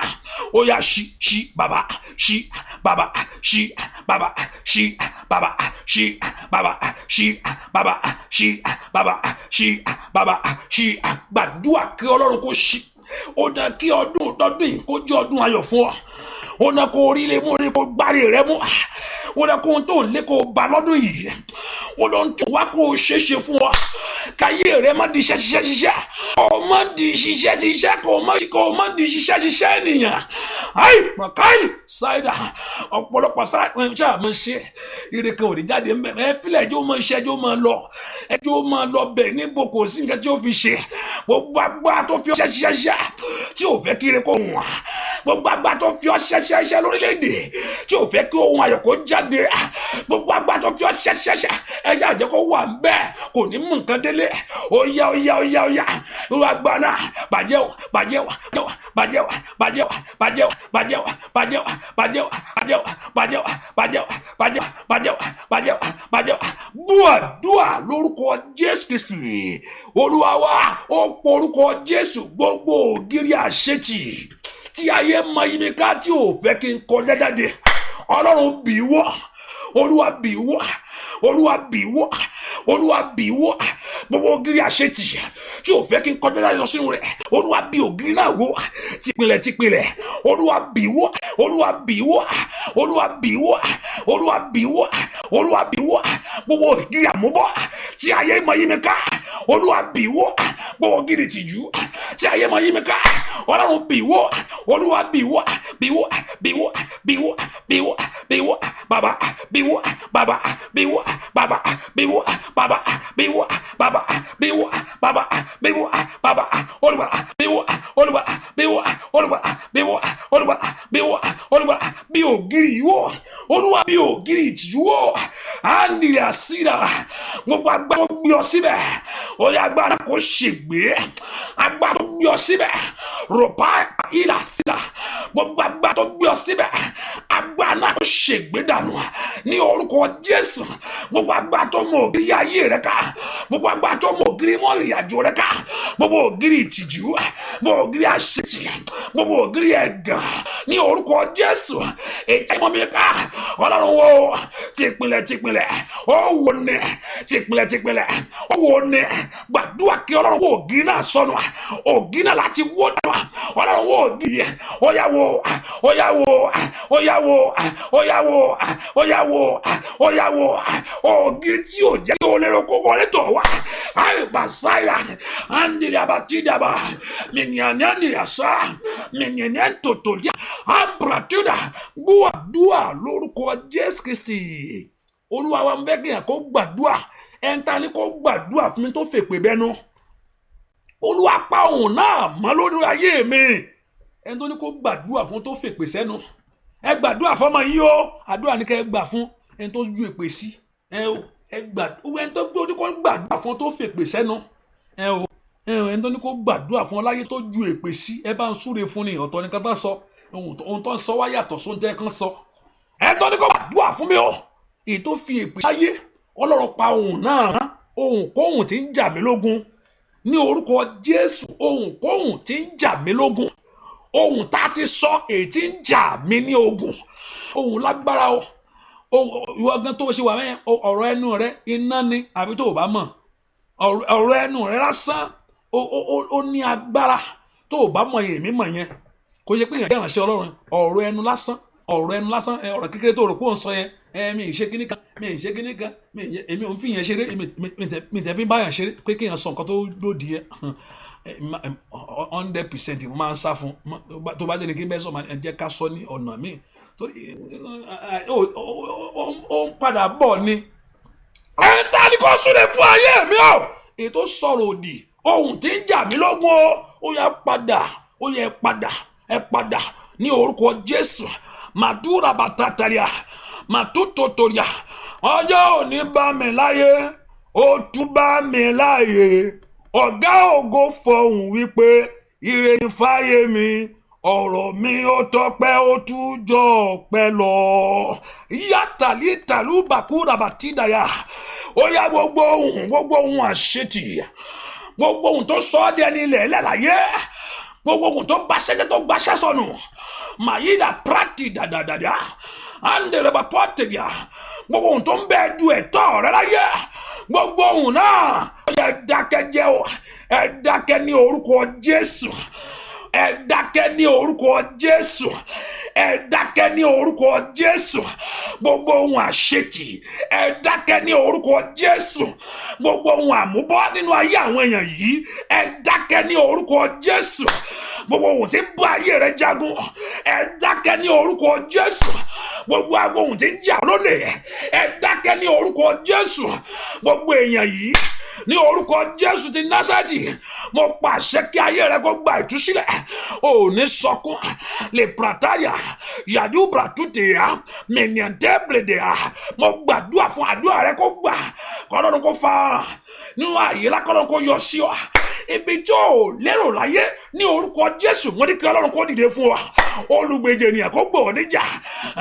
A: Ó yá, ṣí, ṣí, bàbá, ṣí, bàbá, ṣí, bàbá, ṣí, bàbá, ṣí, bàbá, ṣí, bàbá, ṣí, bàbá, ṣí, bàbá, ṣí. Gbàdúrà kí Ọlọ́run kó ṣí. Ó dá kí ọdún ọdún yìí kó jẹ́ ọdún ayọ̀ fún ọ. Ó dá kó orí lè mú orí kó gbárí rẹ mú. Ó dá kó ohun tó ń lé kó bá lọ́dún yìí. Ó lọ ń tún wá kó o ṣeéṣe fún ọ, káyé rẹ má di iṣẹ́ ṣiṣẹ́ ṣiṣẹ́, kó o má di ṣiṣẹ́ ṣiṣẹ́, kó o má di ṣiṣẹ́ ṣiṣẹ́ ènìyàn. Ayi mọ̀káìlì ṣáìdà, ọ̀pọ̀lọpọ̀ ṣáà máa ṣe ire kan ò ní jáde ń bẹ̀. Ẹ fílẹ̀, ẹjọ́ máa ṣe, ẹjọ́ máa lọ, ẹjọ́ máa lọ bẹ̀. Níbo kò sí nǹkan tí ó fi ṣe. Gbogbo agbára tó fi ọ́ ṣiṣẹ́ ṣiṣẹ́ tí ò fẹ́ kí ire kó wọ̀n, gbogbo agbára tó fi ọ́ ṣiṣẹ́ ṣiṣẹ́ lórílẹ̀‐èdè tí ò fẹ́ kí ohun ayọ̀ kó jáde, gbogbo agbára tó fi ọ́ ṣiṣẹ́ ṣiṣẹ́, ẹ ṣáà jẹ́ kó wà ń bẹ́ẹ̀, kò ní mú nǹkan délé. Ó yá, ó yá, ó yá, ó yá. Irú agbára náà bàjẹ́ o, bàjẹ́ o, bàjẹ́ o, bàjẹ́ o, bàjẹ́ o, bàjẹ́ o, bàjẹ́ o, bàjẹ́ o, bàjẹ́ o, bàjẹ́ o, bàjẹ́ o, bàjẹ́ o, bàjẹ́ o, bàjẹ́ o, bàjẹ́ o. Gbàdúà lórúkọ Jésù Kristi Olúwa wa. Ó pọ orúkọ Jésù. Gbogbo ògiri àṣetì tí ayé mọ yí mi ká, tí ò fẹ́ kí n kọjá jáde, Ọlọ́run, bì wọ́. Olúwa, bì wọ́. Olúwa, bì wọ́. Olúwa, bì wọ́. Gbogbo ògiri àṣetì tí ò fẹ́ kí n kọjá jáde lọ sínú rẹ̀, Olúwa, bì ògiri náà wó tìpìlẹ̀ tìpìlẹ̀. Olúwa, bì wọ́. Olúwa, bì wọ́. Olúwa, bì wọ́. Olúwa, bì wọ́. Olúwa, bì wọ́. Gbogbo ògiri àmúbọ̀ tí ayé mọ yí mi ká, Olúwa, bì wọ́. Gbogbo ògiri tìjú tí ayé mọ yí mi ká, Ọlọ́run, bì wọ́. Olúwa, bì wọ́, bì wọ́, bì wọ́, bì wọ́, bì wọ́, bì wọ́, bàbá, bì wọ́, bàbá, bì wọ́, bàbá, bì wọ́, bàbá, bì wọ́, bàbá, bì wọ́, bàbá, bì wọ́, bàbá. Olúwa, bì wọ́. Olúwa, bì wọ́. Olúwa, bì wọ́. Olúwa, bì wọ́. Olúwa, bí ògiri wọ́. Olúwa, bí ògiri ìtìjú wọ́. Àndìrì àsídà, gbogbo agbára tó gbé ọ síbẹ̀, ó yá, agbára kò ṣègbè. Agbára tó gbé ọ síbẹ̀, rọ̀pá ìlà sílà, gbogbo agbára tó gbé ọ síbẹ̀, agbára náà kò ṣègbè dànù ní orúkọ Jésù. Gbogbo agbára tó mọ ògiri ayé rẹ ká, gbogbo agbára tó mọ ògiri mọ ìrìnàjò rẹ ká, gbogbo ògiri ìtìjú, gbogbo ògiri àṣetì, gbogbo ògiri ẹ̀gàn, ní orúkọ Jésù, ètò ìmọ̀ mi ká, Ọlọ́run, wo tìpìlẹ̀ tìpìlẹ̀. Ó wò ní tìpìlẹ̀ tìpìlẹ̀, ó wò ní. Gbàdúrà kí Ọlọ́run wó ògiri náà sọnù, ògiri náà láti wó dànù. Ọlọ́run, wó ògiri. Ó yá, wó. Ó yá, wó. Ó yá, wó. Ó yá, wó. Ó yá, wó. Ó yá, wó ògiri tí ò jẹ́ kí o lérò kó wọlé tọ̀ wá. Àìbàsáyà andiri abatidaba mìnyànyàní àṣà mìnyànyàn tòtòlíà àbùràtúdà. Gbàdúà lórúkọ Jésù Kristi Olúwa wa. Ń fẹ́ kí èèyàn kó gbàdúà. Ẹ̀ńtà ni kó gbàdúà fún mi tó fèpè bẹ́nu, Olúwa, pa ohùn náà mọ́ lórí ayé mi. Ẹni tó ní kó gbàdúà fún tó fèpè sẹ́nu, ẹ gbàdúà fọmọ yìí o. Àdúrà ní kẹ́ ẹ gbà fún ẹni tó ju èpè sí ẹ o. Ẹ gbà ẹni tó gbé oní kó gbàdúrà fún tó fèpè sẹ́nu ẹ o. Ẹ o, ẹni tó ní kó gbàdúrà fún ọ láyé tó ju èpè sí, ẹ bá ń súre fún ni. Ọ̀tọ̀ ní ká bá sọ, ohun tó ń sọ wá yàtọ̀ sóhun tẹ́ kán sọ. Ẹni tó ní kó gbàdúrà fún mi o, èyí tó fi èpè sáyé, Ọlọ́run, pa ohùn náà. Ohùn kóhùn tí ń jà mí lógun ní orúkọ Jésù, ohùn kóhùn tí ń jà mí lógun, ohùn tá a ti sọ èyí tí ń jà mí ní ogun. Ohùn lágbára o. Ìwọ gan tó ṣe wà mẹ́yìn, ọ̀rọ̀ ẹnu rẹ iná ni, àbí tó o bá mọ̀, ọ̀rọ̀ ẹnu rẹ lásán ó ní agbára. Tó o bá mọ̀ yẹn, èmi mọ̀ yẹn. Kò ṣe pé èèyàn jẹ́ ìránṣẹ́ Ọlọ́run. Ọ̀rọ̀ ẹnu lásán, ọ̀rọ̀ ẹnu lásán, ọ̀rọ̀ kékeré tó rò pé ó ń sọ yẹn, ẹ mi ì ṣe kíní kan, mi ì ṣe kíní kan, mi ì èmi ò ń fi yẹn ṣeré, mi tẹ̀ fi ń báyàn ṣeré pé kéèyàn sọ nǹkan tó lòdì yẹn. 100% mo máa ń sá fún. Tó bá jẹ́ ni kí n bẹ́ sọ, ẹ jẹ́ ká sọ ní ọ̀nà míì, torí ó ń padà bọ̀ ni. Ẹ̀ ń ta ni kò súre fún ayé mi o, èyí tó sọ̀rọ̀ òdì, ohun tí ń jà mí lógun o, ó yẹ padà, ó yẹ padà, ẹ padà ní orúkọ Jésù. Màdúrà bàtàtàríà màtútòtòríà. Ọjọ́ òní bá mi láyé, ó tún bá mi láyé. Ọ̀gá ògo fọhùn wípé Ire ní fáyé mi, ọ̀rọ̀ mi ó tọpẹ́, ó tún jọ ọpẹ́ lọ. Yàtàlí tàlú bàkúrà bàtìdàyà. Ó yá, gbogbo ohun, gbogbo ohun àṣetì, gbogbo ohun tó sọ ọ́ di ẹni ilẹ̀ ẹlẹ́láyé, gbogbo ohun tó baṣẹ́ jẹ́, tó gbaṣẹ́ sọnù, màyídà prati dàdàdàdà àndèrèbà pọ́tìyà, gbogbo ohun tó ń bẹ́ẹ̀ du ẹ̀tọ́ rẹ láyé, gbogbo ohun náà, ó yẹ dákẹ́ jẹ́ o. Ẹ dákẹ́ ní orúkọ Jésù. Ẹ dákẹ́ ní orúkọ Jésù. Ẹ dákẹ́ ní orúkọ Jésù. Gbogbo ohun àṣetì, ẹ dákẹ́ ní orúkọ Jésù. Gbogbo ohun àmúbọ́ nínú ayé àwọn èèyàn yìí, ẹ dákẹ́ ní orúkọ Jésù. Gbogbo ohun tí ń bá ayé rẹ jagun, ẹ dákẹ́ ní orúkọ Jésù. Gbogbo ohun tí ń jà lólè, ẹ dákẹ́ ní orúkọ Jésù. Gbogbo èèyàn yìí, ní orúkọ Jésù ti Násárẹ́tì, mo pàṣẹ kí ayé rẹ kó gba ìtúsílẹ̀. Ò ní sọkún lè prataya yàdú bratuteya mẹniàntẹ bèrèdè. Mo gbàdúrà fún àdúrà rẹ kó gbà, kọlọ́run kó fa nínú àyè lákọlọ́run kó yọ sí ọ ibi tó o lérò láyé. Ní orúkọ Jésù, mo ní kí Ọlọ́run kó dìde fún ọ. Olùgbèjè ènìyàn kó gbè ọ́ níjà.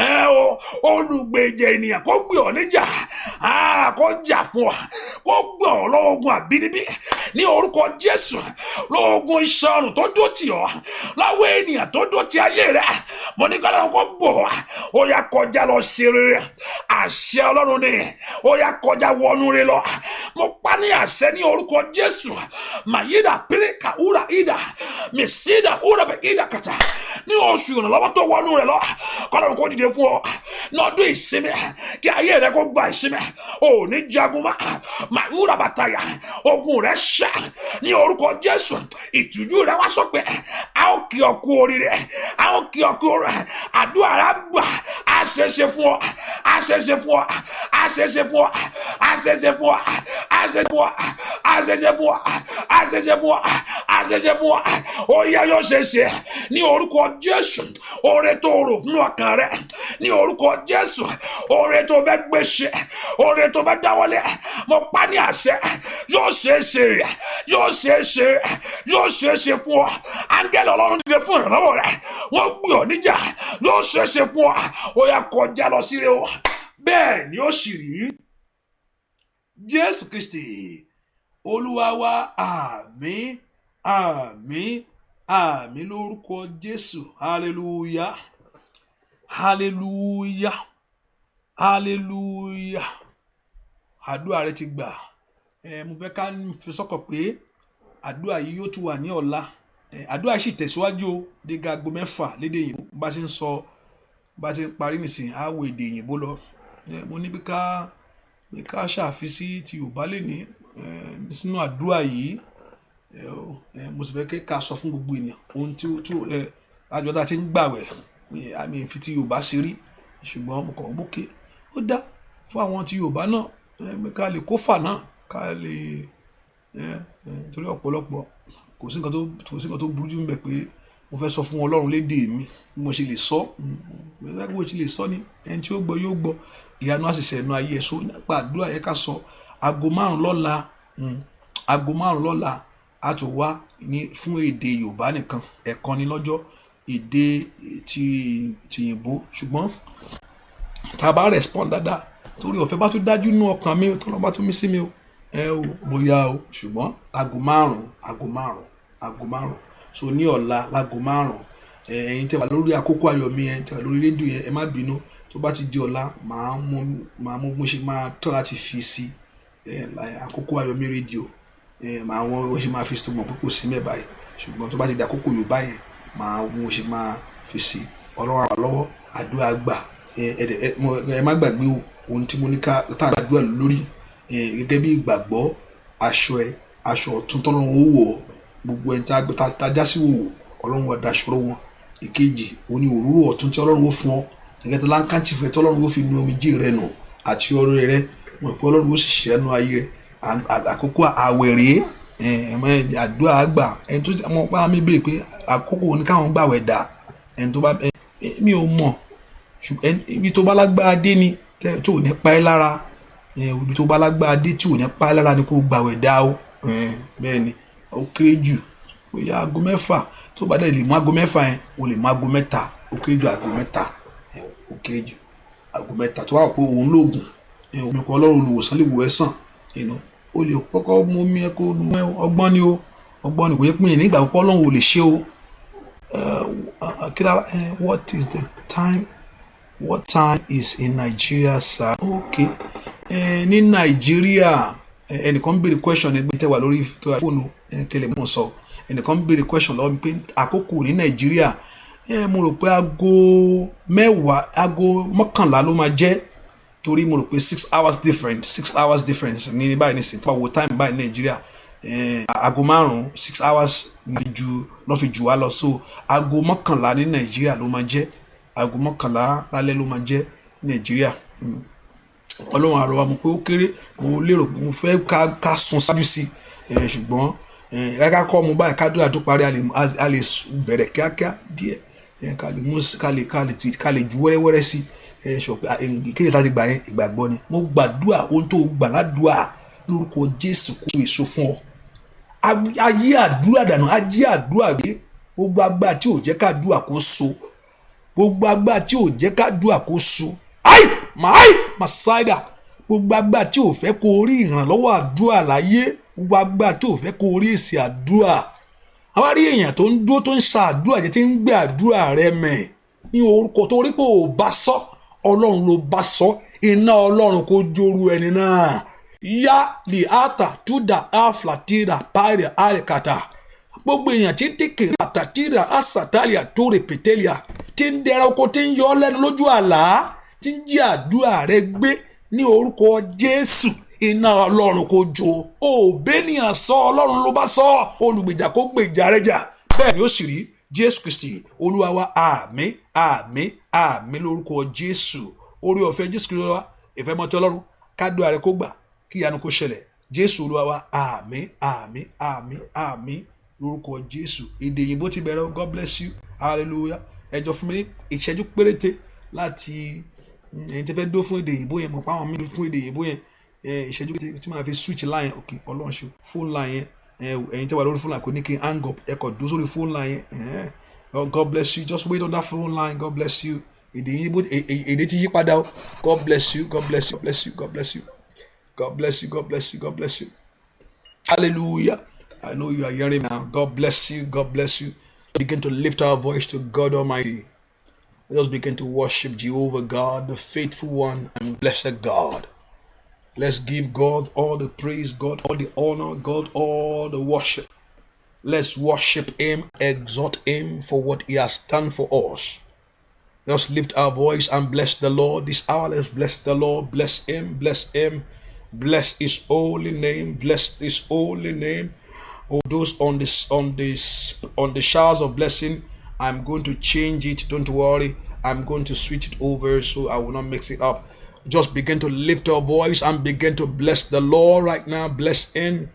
A: Ẹ o, olùgbèjè ènìyàn kó gbè ọ́ níjà, kó jà fún ọ, kó gbè ọ́ lọ́wọ́ ogun àbínibí ní orúkọ Jésù, lọ́wọ́ ogun iṣan ọrùn tó dó tì ọ́, lọ́wọ́ ènìyàn tó dó ti ayé rẹ. Mo ní kí Ọlọ́run kó bọ̀ ọ́. Ó yá, kọjá lọ ṣe rere. Àṣẹ Ọlọ́run ni. Ó yá, kọjá wọnú rẹ lọ. Mo pa ní àṣẹ ní orúkọ Jésù. Màyídà píríkà úrà ìdà mẹsídà úrà bẹ ìdà kàtà. Ní oṣù ìrànlọ́wọ́ tó wọnú rẹ lọ, kọ́lọ́run kó dìde fún ọ. Ní ọdún ìsinmi, kí ayé rẹ kó gba ìsinmi. Ò ní jagun mọ́. Màwúrà bàtàyà, ogun rẹ ṣá ní orúkọ Jésù. Ìtìjú rẹ wá sópin. A ó kí ọ kú oríire, a ó kí ọ kú oríire. Àdúrà rẹ gbà. Á ṣeéṣe fún ọ, á ṣeéṣe fún ọ, á ṣeéṣe fún ọ, á ṣeéṣe fún ọ, á ṣeéṣe fún ọ, á ṣeéṣe fún ọ, á ṣeéṣe fún ọ, á ṣeéṣe fún ọ. Ó yá, yóò ṣeéṣe ní orúkọ Jésù. Oore tó rò nínú ọkàn rẹ, ní orúkọ Jésù, oore tó fẹ́ gbé ṣe, oore tó fẹ́ dáwọ́lé, mo pa ní àṣẹ, yóò ṣeéṣe, yóò ṣeéṣe, yóò ṣeéṣe fún ọ. Áńgẹ́lì Ọlọ́run dìde fún ìrànlọ́wọ́ rẹ, wọ́n gbé ọ níjà. Yóò ṣeéṣe fún ọ. Ó yá, kọjá lọ síre o. Bẹ́ẹ̀ ni ó sì rí. Jésù Kristi Olúwa wa. Àmín, àmín, àmín lórúkọ Jésù. Hallelujah, hallelujah, hallelujah. Àdúrà rẹ ti gbà. Ẹ mo fẹ́ ká fi sọ́kàn pé àdúrà yìí yóò tún wà ní ọ̀la. Ẹ àdúrà sì tẹ̀síwájú o dé aago 6 lédè òyìnbó. Bá ṣe ń sọ, bá ṣe ń parí nìsín, á wo èdè òyìnbó lọ. Ẹ mo ní bí ká ṣàfisí ti Yorùbá lè ní sínú àdúrà yìí. Ẹ mo sì fẹ́ kí ká sọ fún gbogbo ènìyàn ohun tí ẹ àjọ tá a ti ń gbàwẹ̀ àmì ìfi ti Yorùbá ṣe rí, ṣùgbọ́n mo kàn ń bókè ó dá fún àwọn ti Yorùbá náà, ká lè kó fà náà, ká lè torí ọ̀pọ̀lọpọ̀ kò sí nǹkan tó burú jù níbẹ̀ pé mo fẹ́ sọ fún Ọlọ́run lédè mi bí mo ṣe lè sọ, bí mo ṣe lè sọ ni. Ẹni tí ó gbọ́ yóò gbọ́, ìyanu á sì ṣe ẹnu ayé ẹ̀. So nípa àdúrà yẹ ká sọ aago 5 lọ́la, aago 5 lọ́la, á tún wá ní fún èdè Yorùbá nìkan, ẹ̀kan ní lọ́jọ́, èdè ti òyìnbó. Ṣùgbọ́n tá a bá respond dáadáa, torí ọ̀fẹ́ bá tún dájú nínú ọkàn mi, tó lọ́ bá tún mí sí mi o, ẹ o bóyá o. Ṣùgbọ́n aago 5, aago 5, aago 5. So ní ọ̀la láago 5, ẹ̀yin tẹ́ wà lórí àkókò ayọ̀ mi, ẹ̀yin tẹ́ wà lórí rédíò yẹn, ẹ má bínú. Tó bá ti di ọ̀la, màá mú mo ṣe máa tọ́ láti fi sí àkókò ayọ̀ mi rédíò. Màá wọ́n ó ṣe máa fi sí tó mọ̀ pé kò sí mẹ́ báyìí. Ṣùgbọ́n tó bá ti di àkókò Yorùbá yẹn, màá mú ṣe máa fi sí. Ọlọ́run ràn lọ́wọ́, àdúrà gbà. Ẹ má gbàgbé o, ohun tí mo ní ká tá àdúrà lórí gẹ́gẹ́ bí ìgbàgbọ́, aṣọ ẹ, aṣọ ọ̀tún tọ́lọ́run ó wọ̀, gbogbo ẹni tá a já sí wòwò, Ọlọ́run wà daṣọ wọn. Ìkejì, òun ni òróró ọ̀tún tí Ọlọ́run ó fún ọ gẹ́gẹ́ tó láńkàchìfù ẹ, tí Ọlọ́run ó fi nu omijé rẹ nù àti ọrẹ rẹ mọ̀ pé Ọlọ́run ó sì ṣiṣẹ́ nu ayé rẹ. Àkókò àwẹ̀ rèé, àdúrà àgbà. Ẹni tó mọ̀ pa mí béèrè pé àkókò wo ni káwọn gbàwẹ̀ dà, ẹni tó bá mi ò mọ̀, ibi tó bá lágbára dé ni tí ò ní pa ẹ́ lára. Ibi tó bá lágbára dé tí ò ní pa ẹ́ lára ni kó gbàwẹ̀ dá o. Bẹ́ẹ̀ ni, ó kéré jù. Bóyá aago 6. Tó bá dẹ̀ lè mú aago 6 yẹn, o lè mú aago 3. Ó kéré jù aago 3, ó kéré jù aago 3. Tó bá wà pé òun lóògùn omi kan, Ọlọ́run olùwòsàn lè wò ẹ́ sàn, o lè kọ́kọ́ mú omi ẹ kó ọgbọ́n ni o, ọgbọ́n ni. Kò yẹ pé yẹn nígbà púpọ̀ Ọlọ́run ò lè ṣe o. What is the time? What time is in Nigeria, sir? Okay, ní Nàìjíríà, ẹnìkan ń béèrè question ẹgbẹ́ tẹ́ wà lórí fóònù kẹlẹ̀ mọ̀ sọ. Ẹnìkan ń béèrè question lọ́wọ́ mi pé àkókò ní Nàìjíríà. Mo rò pé aago 10, aago 11 ló máa jẹ́, torí mo rò pé 6 hours difference, 6 hours difference ní báyìí nísìnyí. Tó bá wo time báyìí ní Nàìjíríà, aago 5, 6 hours ju lọ́ fi jù wá lọ. So aago 11 ní Nàìjíríà ló máa jẹ́, aago 11 lálẹ́ ló máa jẹ́ ní Nàìjíríà. Ọlọ́run àrò wa, mo pé ó kéré. Mo lérò pé mo fẹ́ ká sún síwájú sí i, ṣùgbọ́n ká kọ́ mu báyìí, ká dúrà tó parí, a lè bẹ̀rẹ̀ kíákíá díẹ̀, ká lè mú ká lè ju wẹ́rẹ́wẹ́rẹ́ sí i. Sọ pé ìkéde láti gbà yẹn, ìgbàgbọ́ ni. Mo gbàdúrà, ohun tó gbà ládùúà lórúkọ Jésù kó èso fún ọ. Ayé àdúrà dànù, ayé àdúrà gbé. Gbogbo agbára tí ò jẹ́ ká dúà kó so, gbogbo agbára tí ò jẹ́ ká dúà kó so, ai màá màsáìdà, gbogbo agbára tí ò fẹ́ kó rí ìrànlọ́wọ́ àdúrà láyé, gbogbo agbára tí ò fẹ́ kó rí èsì àdúrà. Àwa rí èèyàn tó ń dúró, tó ń sa àdúrà jẹ, tí ń gbé àdúrà rẹ mẹ̀ ní orúkọ tó rí pé ò bá sọ, Ọlọ́run ló bá sọ. Iná Ọlọ́run kó jóru ẹni náà. Yá lè ata túdà aflatira paria alikata. Gbogbo èèyàn tí ń tèkè àtàtìrà asàtàlìà tó rèpètèlìà, tí ń dẹrẹ oko, tí ń yọ ọ́ lẹ́nu lójú àlá, tí ń jí àdúrà rẹ gbé, ní orúkọ Jésù, iná Ọlọ́run kò jó. Ò bẹ́nìyàn sọ, Ọlọ́run ló bá sọ. Olùgbèjà kó gbèjà rẹ jà. Bẹ́ẹ̀ ni ó sì rí. Jésù Kristi Olúwa wa. Àmín, àmín, àmín lórúkọ Jésù. Orí ọ̀fẹ́ Jésù Kristi Olúwa, ìfẹ́ mọ́tí Ọlọ́run, kádùá rẹ kó gbà, kí ìyanu kó ṣẹlẹ̀. Jésù Olúwa wa. Àmín, àmín, àmín, àmín lórúkọ Jésù. Èdè òyìnbó ti bẹ̀rẹ̀. God bless you. Hallelujah. Ẹ jọ̀ọ́, fún mi ní ìṣẹ́jú péréte láti ẹ̀yin tẹ́ fẹ́ dó fún èdè òyìnbó yẹn, mọ̀ pé àwọn mi fún èdè òyìnbó yẹn, ìṣẹ́jú péréte tí màá fi switch line. Ok, Ọlọ́run ṣe phone line yẹn. Ẹ̀yin tẹ́ wà lórí phone line, kò ní kí n hang up, ẹ kàn dúró sórí phone line yẹn. God bless you. Just wait on that phone line. God bless you. Èdè òyìnbó, èdè ti yí padà o. God bless you. God bless you. God bless you. God bless you. God bless you. God bless you. God bless you. Hallelujah. I know you are hearing now. God bless you. God bless you. Begin to lift our voice to God Almighty. Let us begin to worship Jehovah God, the faithful one and blessed God. Let's give God all the praise, God all the honor, God all the worship. Let's worship Him, exalt Him for what He has done for us. Let's lift our voice and bless the Lord this hour. Let's bless the Lord, bless Him, bless Him, bless His holy name, bless His holy name. Oh, those on the showers of blessing, I'm going to change it. Don't worry. I'm going to switch it over so I will not mix it up. Just begin to lift your voice and begin to bless the Lord right now. Bless Him.